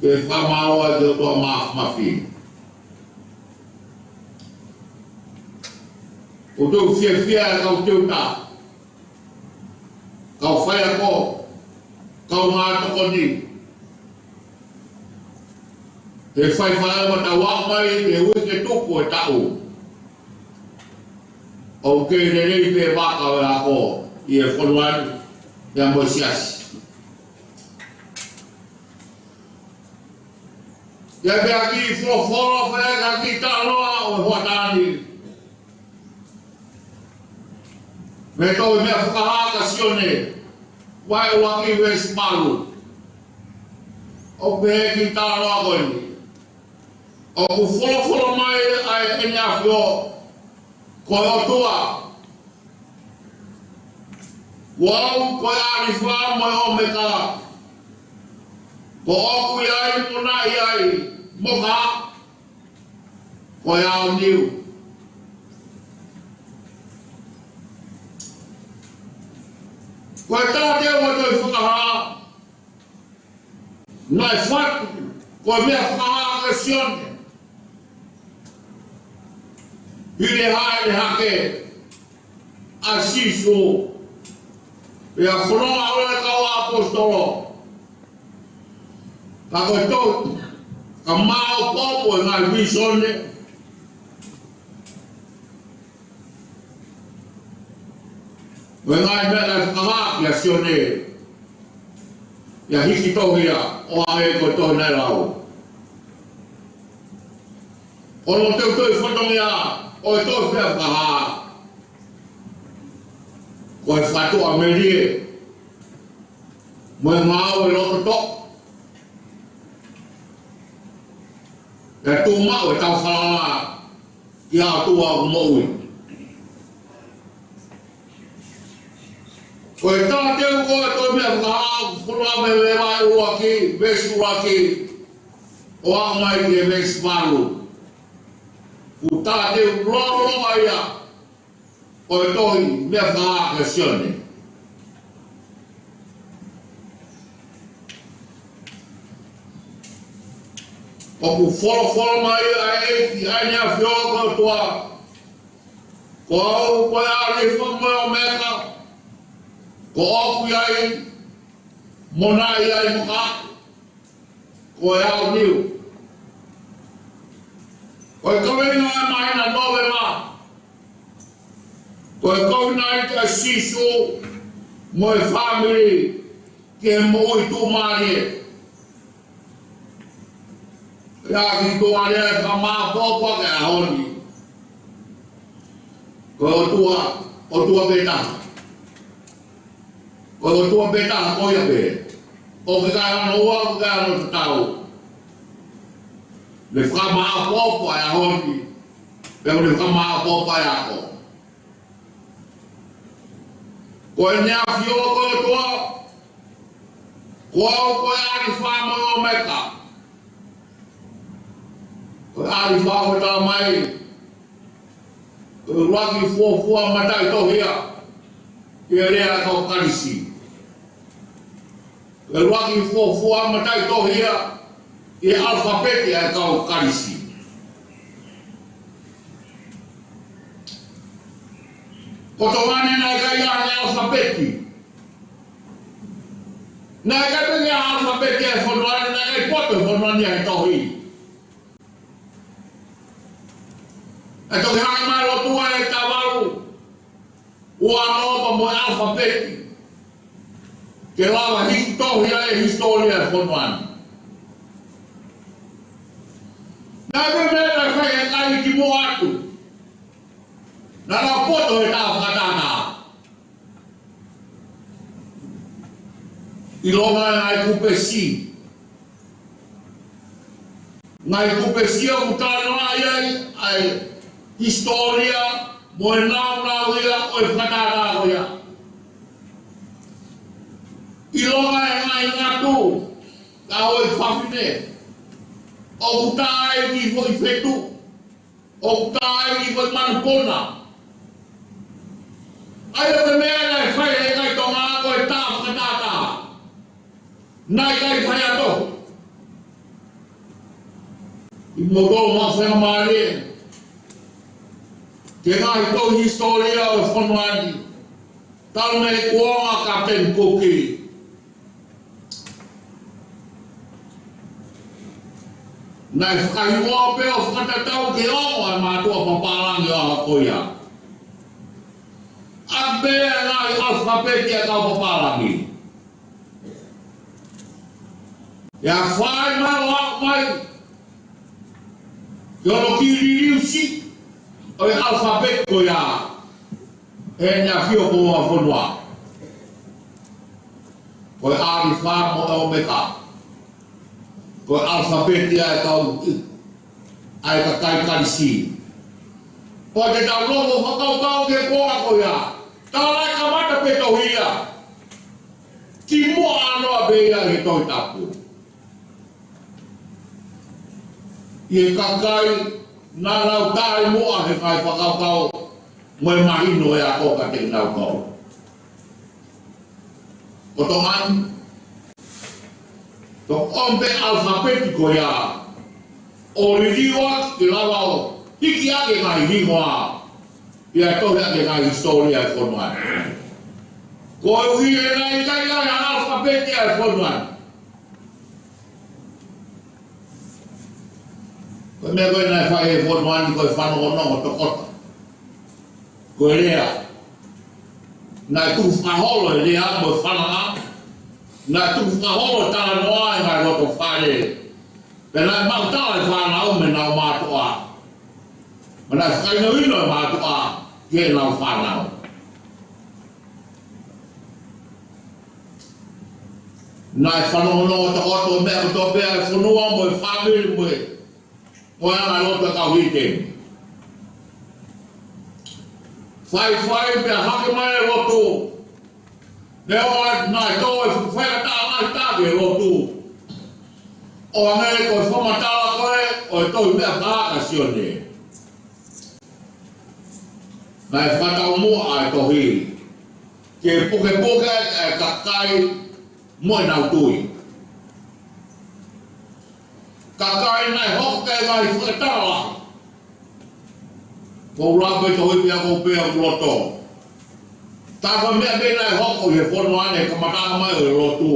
ke fakamālō ai ki he ʻOtua Māfimafi. ʻOku tau fiefia e kau teuta, kau faiako, kau ngāue tokoni, he faifai ʻo tau aʻu mai ki he uike tuku ʻo e taʻu. ʻOku kei lelei pē vaka ʻo e ako ʻi he fonua ni, pea mo e siasi. ʻI ai pē ha kiʻi folofola, pea ha kiʻi talanoa ʻo e hoʻatā ni. Mei he tohi Meʻa Fakahā kia Sione, vahe ʻuluaki veesi valu. ʻOku pehē e kiʻi talanoa ko eni. ʻOku folofola mai ʻa ʻEne ʻAfio ko e ʻOtua: Ko au ko e ʻĀlifa mo e ʻŌmeka. Ko ʻoku ʻi ai mo naʻe ʻi ai, mo ka, ko e aoniu. Ko e talateu ʻo e tohi Fakahā, naʻe fatu ko e Meʻa Fakahā kia Sione, hili e hāʻele hake ʻa Sīsū, pea fononga ʻo e kau ʻaposetolo. Ka ko e tohi, ka maopoopo e ngaahi vīsone mo e ngaahi meʻa naʻe fakahā kia Sione, ʻo hiki tohi ia ʻo hangē ko e tohi naʻe lau. Ko hono teuteʻi fatongia ʻo e tohi Meʻa Fakahā, ko e fatuʻamelie mo e ngāue loto toʻa, pea tuʻu maʻu ʻetau falala ki he ʻOtua ʻoku moʻui. Ko e talateu ko ē ʻo e tohi Meʻa Fakahā, ʻoku fononga mei he vahe ʻuluaki, veesi ʻuluaki, ʻo aʻu mai ki he veesi valu. Ko e talateu lōloa ia ʻo e tohi Meʻa Fakahā kia Sione. ʻOku folofola mai ʻa e ʻEiki, ʻa ʻEne ʻAfio ko e ʻOtua: Ko au ko e ʻĀlifa mo e ʻŌmeka. Ko ʻoku ʻi ai, mo naʻe ʻi ai, mo ka, ko e aoniu. Ko e kaveinga ʻo e māhina Nōvema, ko e kovinānite ʻa Sīsū mo e fāmili ki he moʻui tuʻumālie. Pea kiʻi tuʻumālie ʻa e fakamāopoopo ki he ʻaho ni. Ko e ʻOtua, ʻOtua pē taha. Ko e ʻOtua pē taha ko ia pē. ʻOku ʻikai hano ua, ʻoku ʻikai hano tatau. Ne fakamāʻopoʻopo ʻa e ʻaho ni, pea ne fakamāʻopoʻopo ʻa e ako. Ko ʻEne ʻAfio ko e ʻOtua, ko au ko e ʻAlifa mo e ʻOmeka. Ko e ʻAlifa ʻoku talamai, ko e ʻuluaki fuofua mataʻitohi ia ʻi he lea ʻa e kau Kalisi. Ko e ʻuluaki fuofua mataʻitohi ia ʻi he ʻalafapeti ʻa e kau Kalisi. Ko Tonga ni naʻe ʻikai ʻi ai ha ʻalafapeti. Naʻe ʻikai pē ʻi ai ha ʻalafapeti ʻa e fonua ni, naʻe ʻikai poto e fonua ni ʻi he tohi. ʻE toki hanga mai lotu ʻa e taha valu ua noa pea mo e ʻalafapeti ke lava hiki tohi ai e hisitōlia ʻo e fonua ni. Naʻe ʻi ai e meʻa naʻe fai ʻe he kakai kimuʻa atu. Naʻa nau poto he taʻu fakatātā. ʻIlonga e ngaahi kupe siʻi. Ngaahi kupe siʻi ʻoku talanoaʻi ai ʻa e hisitōlia mo e nāunau ia ʻo e fakatātā ko ia. ʻIlonga e ngaahi ngatu, ka ʻo e fafine ʻoku tā ai ki foʻi fetuʻu, ʻoku tā ai ki foʻi manupuna. ʻA ia ko e meʻa naʻe fai ʻe he kakai Tonga ko e taʻu fakatātā. Naʻe ʻikai fai ha tohi. ʻI moutolu ʻoku mou faingamālie ki he ngaahi tohi hisitōlia ʻo e fonua ni, talu mei he kuonga ʻo Kapiteni Kuki, naʻe fakahingoa pē ʻo fakatatau ke ʻoange ʻa e mātuʻa papālangi ʻo e ʻaho ko ia. ʻA e meʻa naʻe ʻi ai e ʻalafapeti ʻa e kau papālangi. ʻE fai mai ʻo aʻu mai ki hono kiʻi liliu siʻi ʻo e ʻalafapeti ko ia ʻe he ʻEne ʻAfio ko e fonua. Ko e ʻAlifa mo e ʻOmeka. Ko e ʻalafapeti ʻa e kau, ʻa e kakai Kalisi. Pea te tau loko fakakaukau ki he kuonga ko ia. Tala e kamata pē tohi ia. Kimuʻa noa pē ia he Tohi Tapu. ʻI he kakai naʻa nau taʻemuʻa he ngaahi fakakaukau mo e mahino e ako kiate kinautolu. Ko Tonga ni, ko e ʻomi pē ʻalafapeti ko ia ʻo liliu ʻaki ke lava ʻo hiki ʻaki e ngaahi hingoa, pea tohi ʻaki e ngaahi hisitōlia ʻo e fonua ni. Koeʻuhi he naʻe ʻikai ʻi ai ha ʻalafapeti ʻa e fonua ni. Ko e meʻa ko ē naʻe fai ʻe he fonua ni ko e fanongonongo tokoto. Ko e lea. Naʻe tuku fakaholo e lea mo e fananga. Naʻe tuku fakaholo e talanoa ʻi he ngaahi loto fale. Pea naʻe maʻu tala ʻe he fānau mei heʻenau mātuʻa. Pea naʻe fakahinohino e mātuʻa ki heʻenau fānau. Naʻe fanongonongo tokoto e meʻa kotoa pē ʻa e fonua mo e fāmili mo e, mo e anga lotu ʻa e kau hīteni. Faifai pea hake mai e lotu. Neongo naʻe tō e fuʻu faingataʻa ngaahi taki he lotu, ʻo hangē ko e fakamatala ko ē ʻo e tohi Meʻa Pehē ʻa Sione. Naʻe fakataumuʻa ʻa e tohi ke pukepuke ʻa e kakai mo ʻenau tui. Kakai naʻe hoko ki he ngaahi fakataha. Ko e ʻuluaki tohi pea ko e pea ʻuluaki. Tā ko e meʻa pē naʻe hoko ʻi he fonua ni he kamataʻanga mai ʻo e lotu,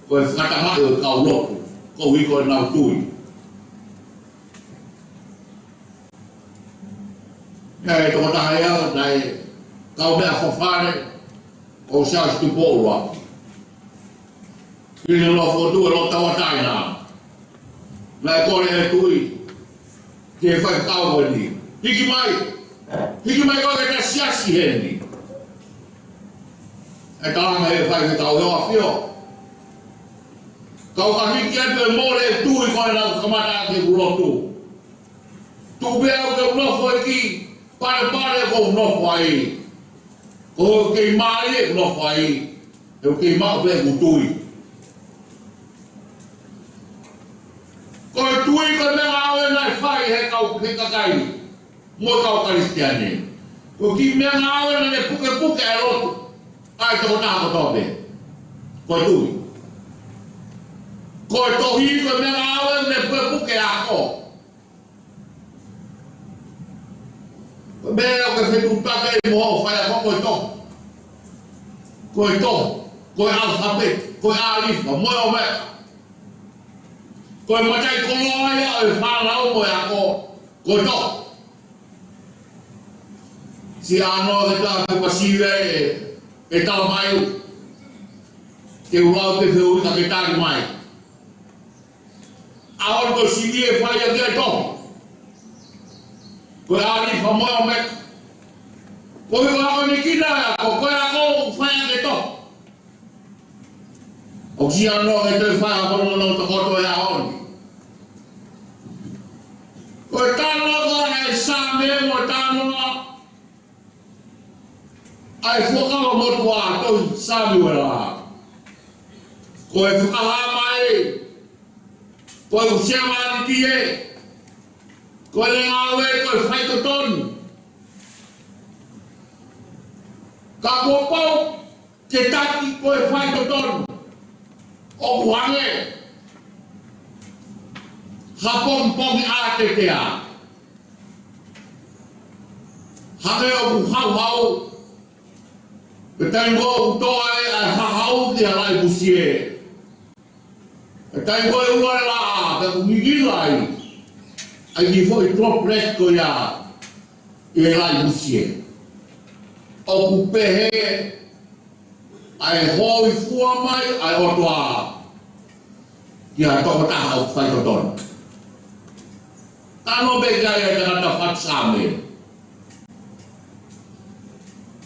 ko e fakataha ʻo e kau lotu koeʻuhi ko ʻenau tui. Naʻe tokotaha ia naʻe kau meʻa fafale, ko Siaosi Tupou ʻUluaki. Kili loa fotu e loto tauʻatāina. Naʻe kole e tuʻi ki he faifekau ko eni, hiki mai. Hiki mai koe ki he siasi heni. ʻE tala mai ʻe fai ke tau ʻEiki ʻAfio. Kau ka hiki atu e mole e tui ko ena kamata ʻaki ʻeku lotu. Tuʻu pē au ke u nofo ʻEiki, palepale ʻoku ou nofo ai. Ko e kei mālie ʻeku nofo ai. ʻOku kei maʻu pē ʻeku tui. Ko e tui ko e meʻangāue naʻe fai he kau, he kakai mo e kau Kalisitiane. Ko e kiʻi meʻangāue naʻe pukepuke ʻa e lotu ʻa e tokotaha kotoa pē. Ko e tui. Ko e tohi ko e meʻangāue naʻe pukepuke ʻa e ako. Ko e meʻa ʻoku ke fetuʻutaki ai mo hoʻo faiako ko e tohi. Ko e tohi. Ko e ʻalafapeti. Ko e ʻAlifa mo e ʻOmeka. Ko e mataʻikoloa ia ʻo e fānau mo e ako. Ko e tohi. Siʻi ʻAnoa ke ta pe pasive e, e tau mai. Ke u lau ke fehuʻi ka ke tali mai. ʻAho ni ko e sivi e fai ʻaki e tohi. Ko e ʻAlifa mo e ʻOmeka. Ko e ʻaho ni kina ia, ko, ko e ako ʻoku fai ʻaki e tohi. ʻOku siʻi ʻAnoa ke toe fai ha pono no tokoto e ʻaho ni. Ko e talanoa ko ena ʻa e Saame mo e talanoa ʻa e Fuakava Motuʻa, tohi Samiuela. Ko e fakahā mai, ko e ʻusia mālitie, ko e ngāue, ko e faitotonu. Ka kuo pau ke taki ko e faitotonu. ʻOku hangē ha pongipongi ʻātetea. Hangē ʻoku hauhau. Pea taimi ko ē ʻoku toʻa ai ʻa e hahau ki he laʻi pusie. Pea taimi ko ē ʻoku ʻalu e laʻā, pea ʻoku ngingila ai ʻa e kiʻi foʻi droplet ko ia ʻi he laʻi pusie. ʻOku pehē ʻa e hōifua mai ʻa e ʻOtua ki ha tokotaha ʻoku faitotonu. Talanoa pē ki ai ʻa e tangata fatu Saame.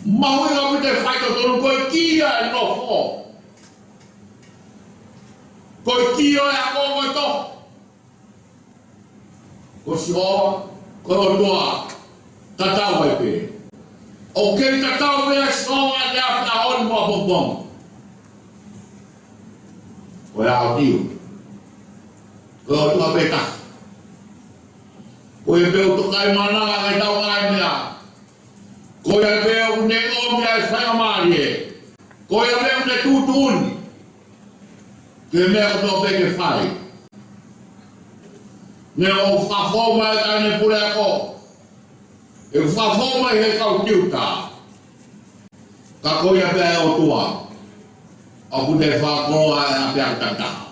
Mahuʻinga ʻaupito e faitotonu, ko e kī ia ʻo e nofo. Ko e kī ʻo e ako ko e tohi. Ko Sihova, ko e ʻOtua, tatau ai pē. ʻOku kei tatau pē ʻa Sihova ʻi he ʻaho ni mo ʻapongipongi. Ko e ʻOtua. Ko e ʻOtua pē taha. Ko ia pē ʻoku tokaimaʻananga ʻetau ngaahi meʻa. Ko ia pē ʻoku ne ʻomi ʻa e faingamālie. Ko ia pē ʻoku ne tuʻutuʻuni ki he meʻa kotoa pē ke fai. Neongo ʻoku fakafou mai ʻa e kau puleako, ʻoku fakafou mai he kau tiuta. Ka ko ia pē ʻa e ʻOtua ʻoku ne fakakoloa ʻa e ʻapiako takitaha.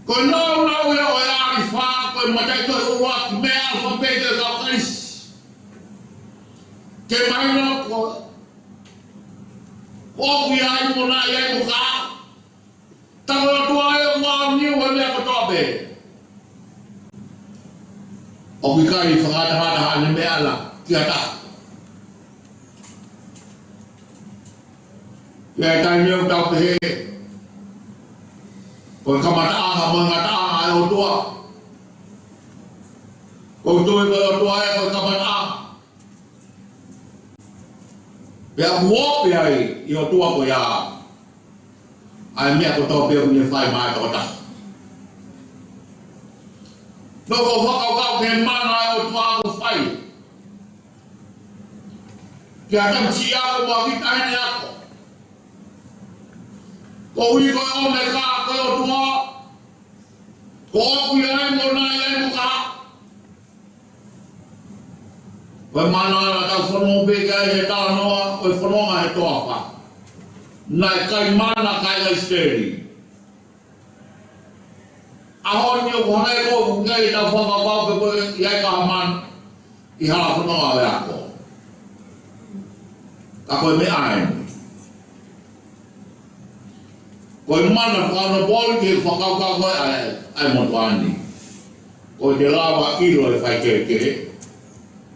Ko e nāunau ia ʻo e ʻAlifa, ko e mataʻitohi ʻuluaki mei he ʻalafapeti ʻo e kau Kalisi. Ke mahino ko, ko ʻoku ʻi ai mo naʻe ʻi ai mo ka. Tau ʻOtua ʻe ua niu he meʻa kotoa pē. ʻOku ʻikai fakangatangata haʻane meʻa ʻe ha taha. Pea ʻi he taimi ʻoku tau pehē ko e kamataʻanga mo e ngataʻanga ʻa e ʻOtua. Ko e tui ko e ʻOtua ē ko e kamataʻanga. Pea ʻoku ʻomi ai ʻe he ʻOtua ko ia ʻa e meʻa kotoa pē ʻoku ne fai maʻa e tokotaha. Naʻa ku fakakaukau ki he mana ʻa e ʻOtua ʻoku fai ki ha tamaiki ako mo ha kiʻi taʻahine ako. Koeʻuhi ko e ʻOmeka ko e ʻOtua, ko ʻoku ʻi ai mo naʻe ʻi ai mo ka. Ko e mana naʻa tau fanongo pē ki ai he talanoa ʻo e fononga he toafa. Naʻe kai mana kāinga ʻIsileli. ʻAho ni ʻoku hangē ko ʻoku ʻikai ke tau fakakaukau pe ko e ʻi ai ha mana ʻi he hala fononga ʻo e ako. Ka ko e meʻa eni. Ko e mana fakaʻonapooli ki he fakakaukau ko ē ʻa e, ʻa e motuʻa ni. Ko e te lava ʻilo e fai kelekele.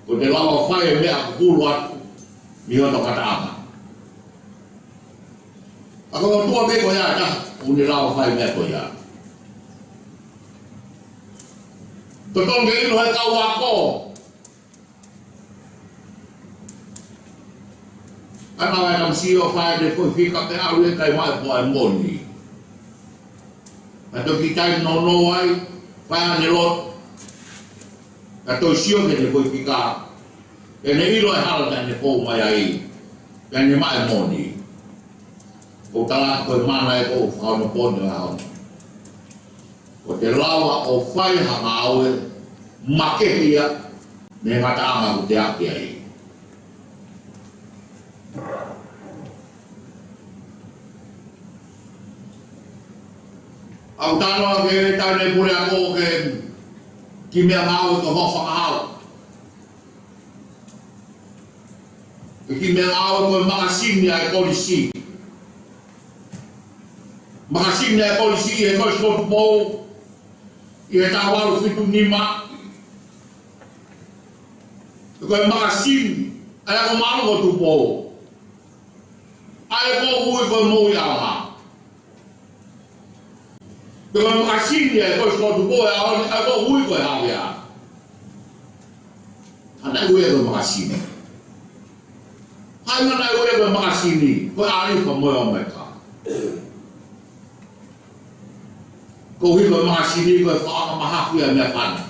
Ko e te lava fai e meʻa ʻoku hulu atu mei hoto ngataʻanga. Ka ko e ʻOtua pē ko ia ʻoku ne lava fai e meʻa ko ia. Totonu ke ʻilo he kau ako. Ka naʻe ʻai ʻa e tamasiʻi ʻo fai ʻene foʻi fika pea ʻalu ʻo kai mai e poa ʻe moni. Ka toki taimi nounou ai, fai ʻene lotu. Ka toe sio ki heʻene foʻi fika. Pea ne ʻilo e hala naʻa ne fou mai ai. Pea ne maʻu e moni. ʻOku ou tala atu ko e mana ē ʻoku ou fakaonopōni ʻo e ʻaho ni. Ko e te lava ʻo fai ha ngāue makehe ia mei he ngataʻanga ʻoku te aʻu ki ai. ʻOku ou talanoa ki he taʻane pule ako ke kiʻi meʻangāue ko hoʻo fakahau. Ko e kiʻi meʻangāue ko e makasini ʻa e kolisi. Makasini ʻa e kolisi ʻi he Kolisi ko Tupou ʻi he taha valu fitu nima. Ko e makasini ʻa e ako māʻolunga ko Tupou. ʻA ia ko e ui ko e Moʻui ʻAonga. Ko e makasini ʻa e Kolisi ko Tupou ʻi he ʻaho ni, ʻa ia ko e ui ko e Haʻavea. ʻA ia naʻe ui ia ko e makasini. ʻA ia naʻe ui ia ko e makasini, ko e ʻĀlifa mo e ʻOmeka. Koeʻuhi ko e makasini ko e fakaʻaonga mahafu ia ʻa e meʻafana.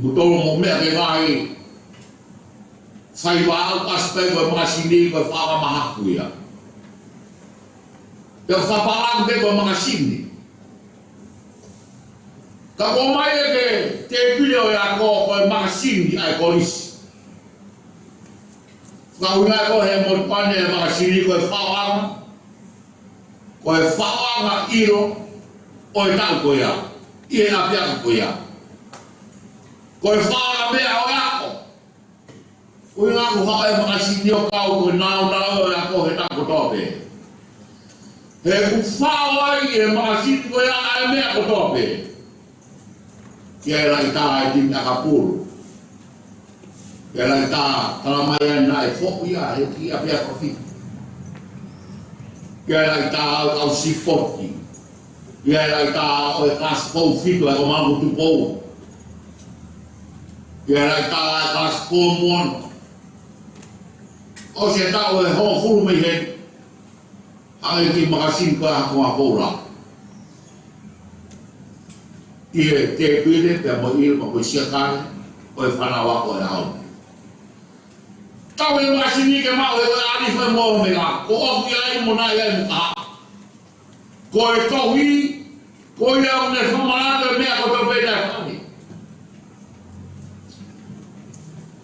Mutolo mo meʻa ke ngaahi faiva ʻoku ʻasi pē ko e makasini ko e fakaʻaonga mahafu ia. Pea fapalaki pē ko e makasini. Ka ko e ʻomai ē ki he tēpile ʻo e ako ko e makasini ʻa e kolisi. Fakaʻuhinga ko e he motuʻa ni e makasini ko e fakaʻaonga. Ko e fakaʻaonga ʻilo ʻo e taʻu ko ia. ʻI he ʻapiako ko ia. Ko e fakaʻaonga meʻa ʻo e ako. ʻUhinga ʻoku haʻu e makasini ʻo kau ko e nāunau ʻo e ako he taʻu kotoa pē. He ʻoku fao ai e makasini ko ia ʻa e meʻa kotoa pē. Ki he laʻitā ʻa e timi ʻakapulu. Ki he laʻitā talamai ʻe ia naʻe foʻi ia he kiʻi ʻapiako fitu. Ki he laʻitā ʻo e kau sipoti. Ki he laʻitā ʻo e kalasi foʻi fitu ʻa e ako māʻolunga ko Tupou. Ki he laʻitā ʻo e kalasi foʻi mono. ʻOsi e taʻu ʻe hongofulu mei heni. Hangē ko e kiʻi makasini ko e ako ʻa Paula. ʻI he tēpile pea mo e ʻilo mo e siakane ʻo e fānau ako ʻo e ʻaho ni. Tau e makasini ke maʻu ʻe he ʻĀlifa mo e ʻOmeka. Ko ʻoku ʻi ai mo naʻe ʻi ai mo ka. Ko e tohi, ko ia ʻoku ne fakamanatu e meʻa kotoa pē naʻe fai.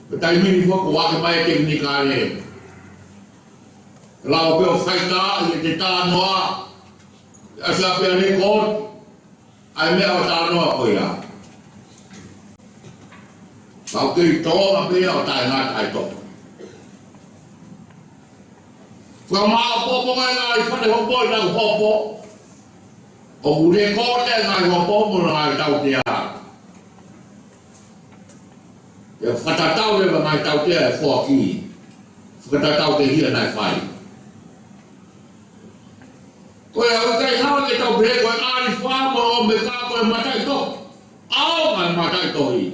Ko e taimi ni foki ʻoku ʻohake mai e tekinikale. Lau pē ʻo faitā, ʻi he te talanoa, ʻasi pē ʻa e lēkooti, ʻa e meʻa ʻo talanoa ko ia. Lau kei tōʻonga pē ia ʻo taʻengata ʻa e tō. Fakamāʻopoʻopo mai ngaahi fale hopo ʻi he ngaahi hopo. ʻOku lēkooti e ngaahi hopo mo e ngaahi tautea. ʻE fakatatau leva ngaahi tautea ʻe foaki. Fakatatau ki he hia naʻe fai. Ko ia ʻoku ʻikai hao ke tau pehē ko e ʻĀlifa mo e ʻOmeka ko e mataʻitohi. ʻAonga e mataʻitohi.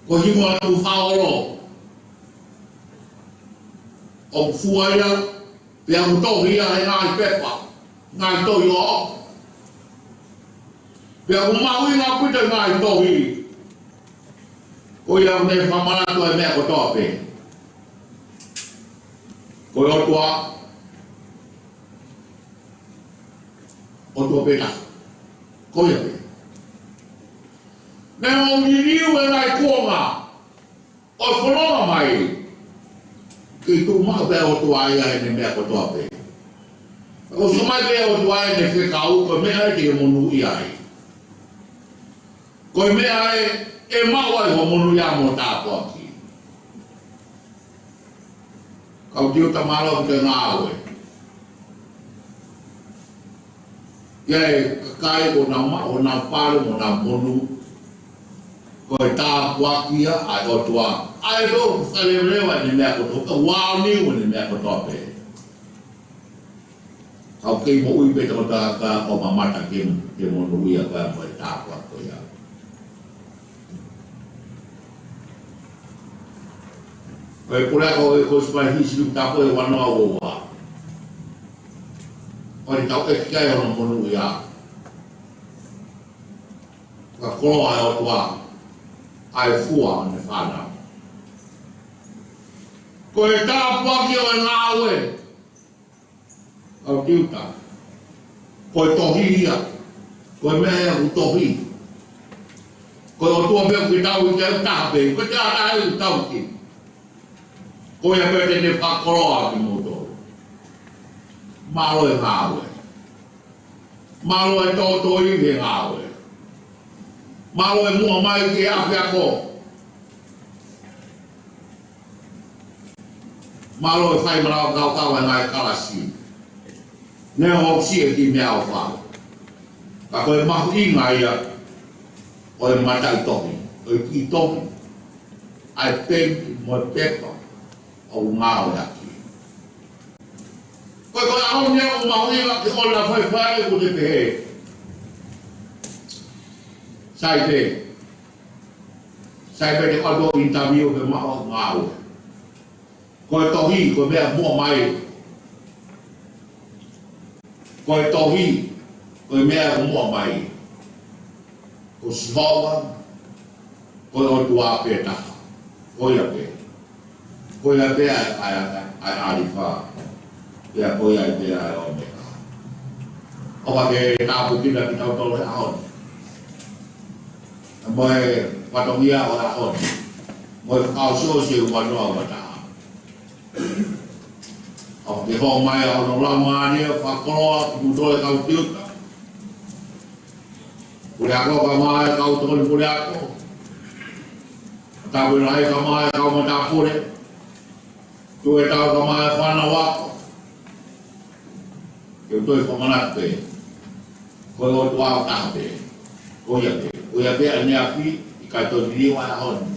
Ko e hingoa ʻoku faʻa ʻolo. ʻOku fua ia, pea ʻoku tohi ia he ngaahi pepa, ngaahi tohi ʻoʻoku. Pea ʻoku mahuʻinga ʻaupito e ngaahi tohi. Ko ia ʻoku ne fakamanatu e meʻa kotoa pē. Ko e ʻOtua, ʻOtua pē taha. Ko ia pē. Naʻe ʻomi liliu e ngaahi kuonga ʻo e fononga mai. Kei tuʻu maʻu pē ʻOtua ia ʻene meʻa kotoa pē. Ka ko e sio mai pē ʻOtua ʻene fekau ko e meʻa ē te ke monūʻia ai. Ko e meʻa ē ʻe maʻu ai hoʻo monūʻia mo e tāpuaki. Kau tio tamalo ki he ngāue. ʻa e kakai ko ʻenau ma-, ʻenau pale mo ʻenau monū. Ko e tāpuaki ia ʻa e ʻOtua. ʻA e lō, fakaleveleva ʻene meʻa kotoa, ka uaoni ʻene meʻa kotoa pē. Ka ʻoku kei moʻui pē ʻa e tangata ka ʻoku mamata ke, ke monūʻia ko ia mo e tāpuaki ko ia. Ko e puleako ʻo e Kosipeli Hisi Luke tapu ʻe uanoa ua ua. ʻOku tau ʻeke ki ai hono monūʻia. Fakakoloa ʻe he ʻOtua ʻa e fua ʻo ʻene fānau. Ko e tāpuaki ʻo e ngāue. Kau Tiuta. Ko e tohi ia. Ko e meʻa ia ʻoku tohi. Ko e ʻOtua pē ʻoku tau ʻi ai, taha pē. Ko e taha ʻoku tau ʻi ai. Ko ia pē te ne fakakoloa kimoutolu. Mālō e ngāue. Mālō e tōtōivi he ngāue. Mālō e muʻa mai ki he ʻapiako. Mālō e fai manava kaukau e ngaahi kalasi. Neongo ʻoku siʻi e kiʻi meʻaʻofa. Ka ko e mahuʻinga ia ʻo e mataʻitohi, ʻo e kiʻi tohi, ʻa e peni mo e pepa ʻoku ngāueʻaki. Ko e, ko e ʻaho ni ʻoku mahuʻinga ke ʻoua naʻa faifai ʻoku te pehē. Sai pē. Sai pē te ʻoatu interview pe maʻu ngāue. Ko e tohi, ko e meʻa muʻa mai. Ko e tohi, ko e meʻa muʻa mai. Ko Sihova, ko e ʻOtua pē taha. Ko ia pē. Ko ia pē ʻa e, ʻa e, ʻa e, ʻa e ʻAlifa. Pea ko ia pē ʻa e ʻOmeka. ʻOfa ke tāpuekina kitautolu he ʻaho ni. Mo e fatongia ʻo e ʻaho ni. Mo e fakaʻosiʻosi ʻo e uanoa ua taha. ʻOfa ke hoko mai ʻa hono Laumālie ʻo fakakoloa kimoutolu kau Tiuta. Puleako kae ʻumaʻā e kau tokoni puleako. Tāpuekina kae ʻumaʻā e kau matāpule. Tuʻu e tau kae ʻumaʻā e fānau ako. Ke u toe fakamanatu pē. Ko e ʻOtua ʻoku taha pē. Ko ia pē. Ko ia pē ʻaneafi, ʻikai toe liliu ʻa e ʻaho ni.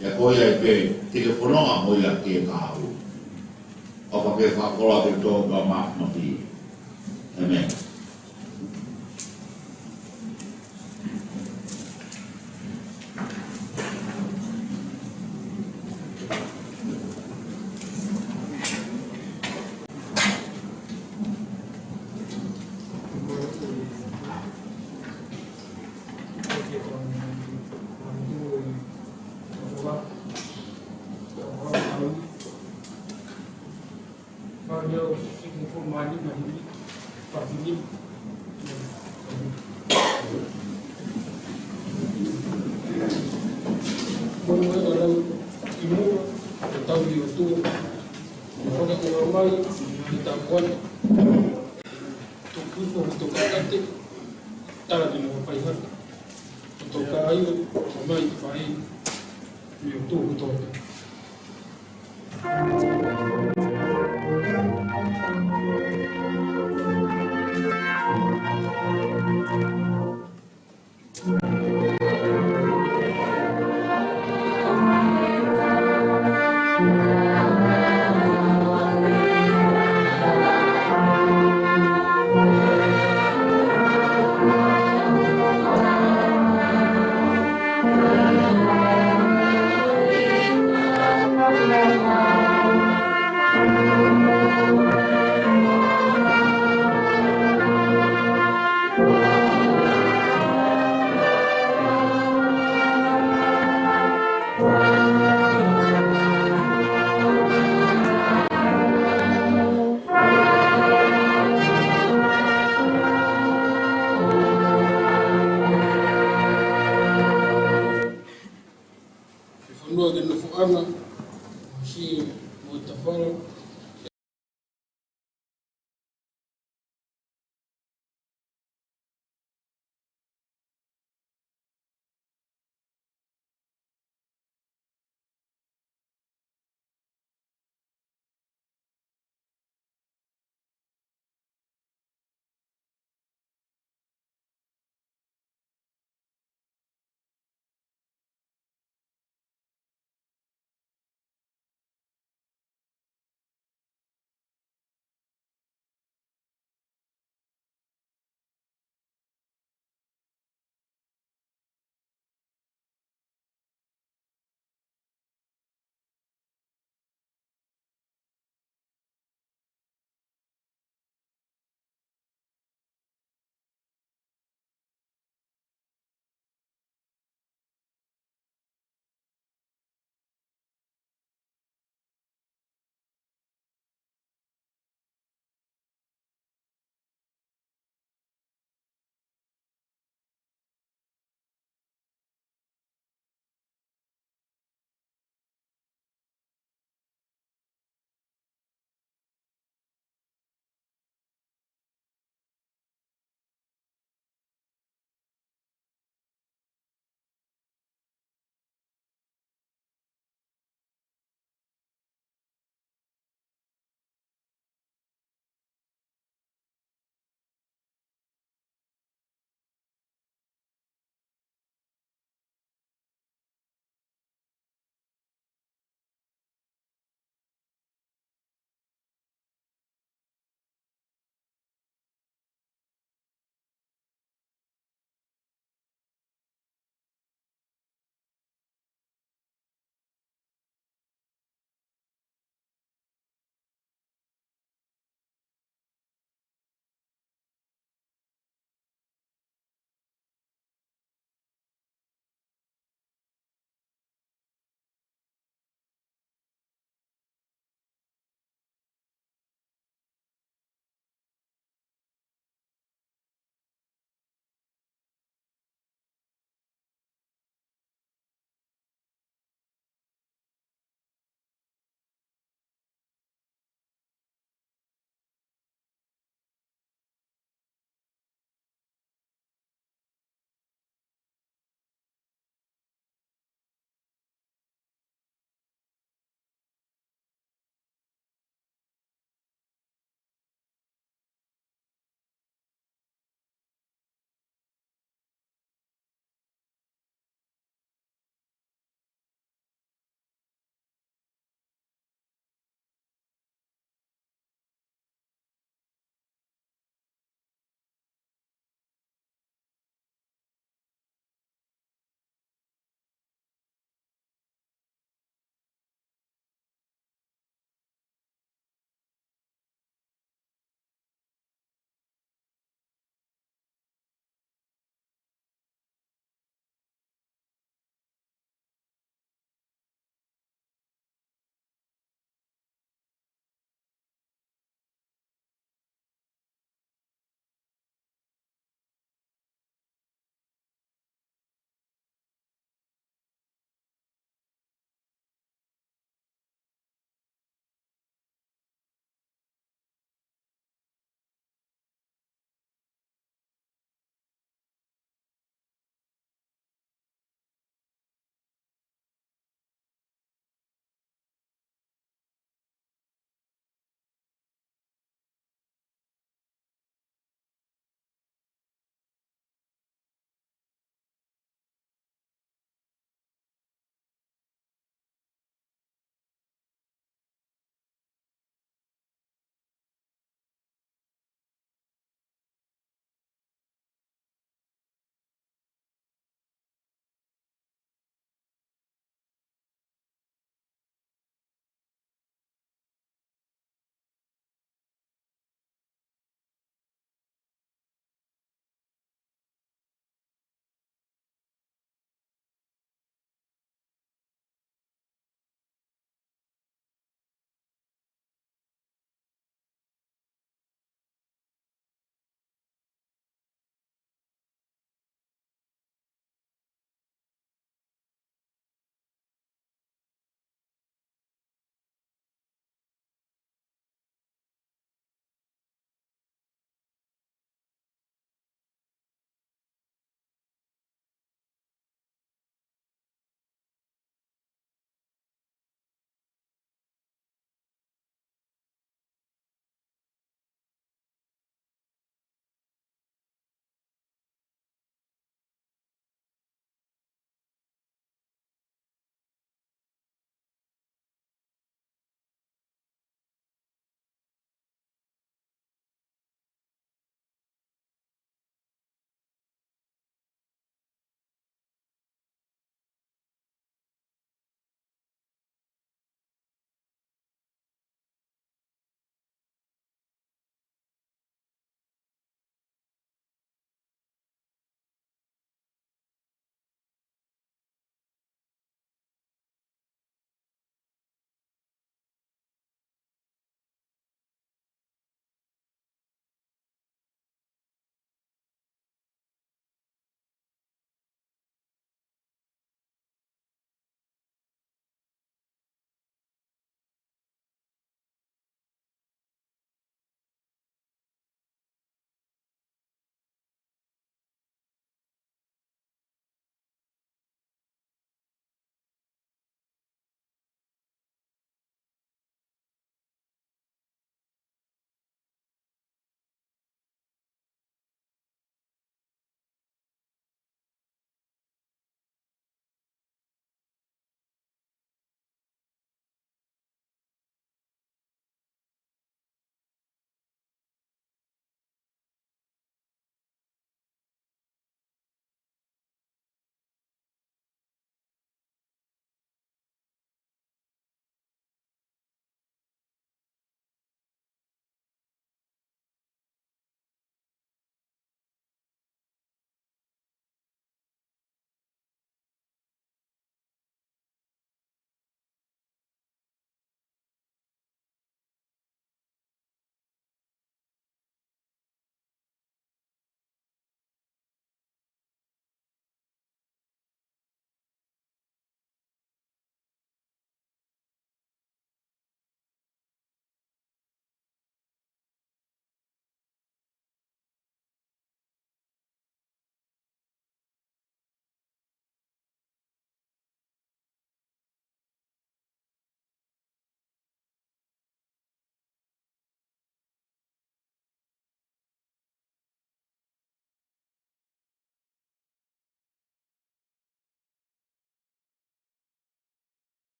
Pea ko ia pē, te ke fononga mo ia ki he kahaʻu. ʻOfa ke fakakoloa kitautolu ka ma, ma pi. ʻĒmeni. Tuku ko hoto kakate, tala ni mo paihana. Hoto kāiva, mai fai, mei ʻOtua hoto. Ke fanua ke nofoʻanga, si mo tafala,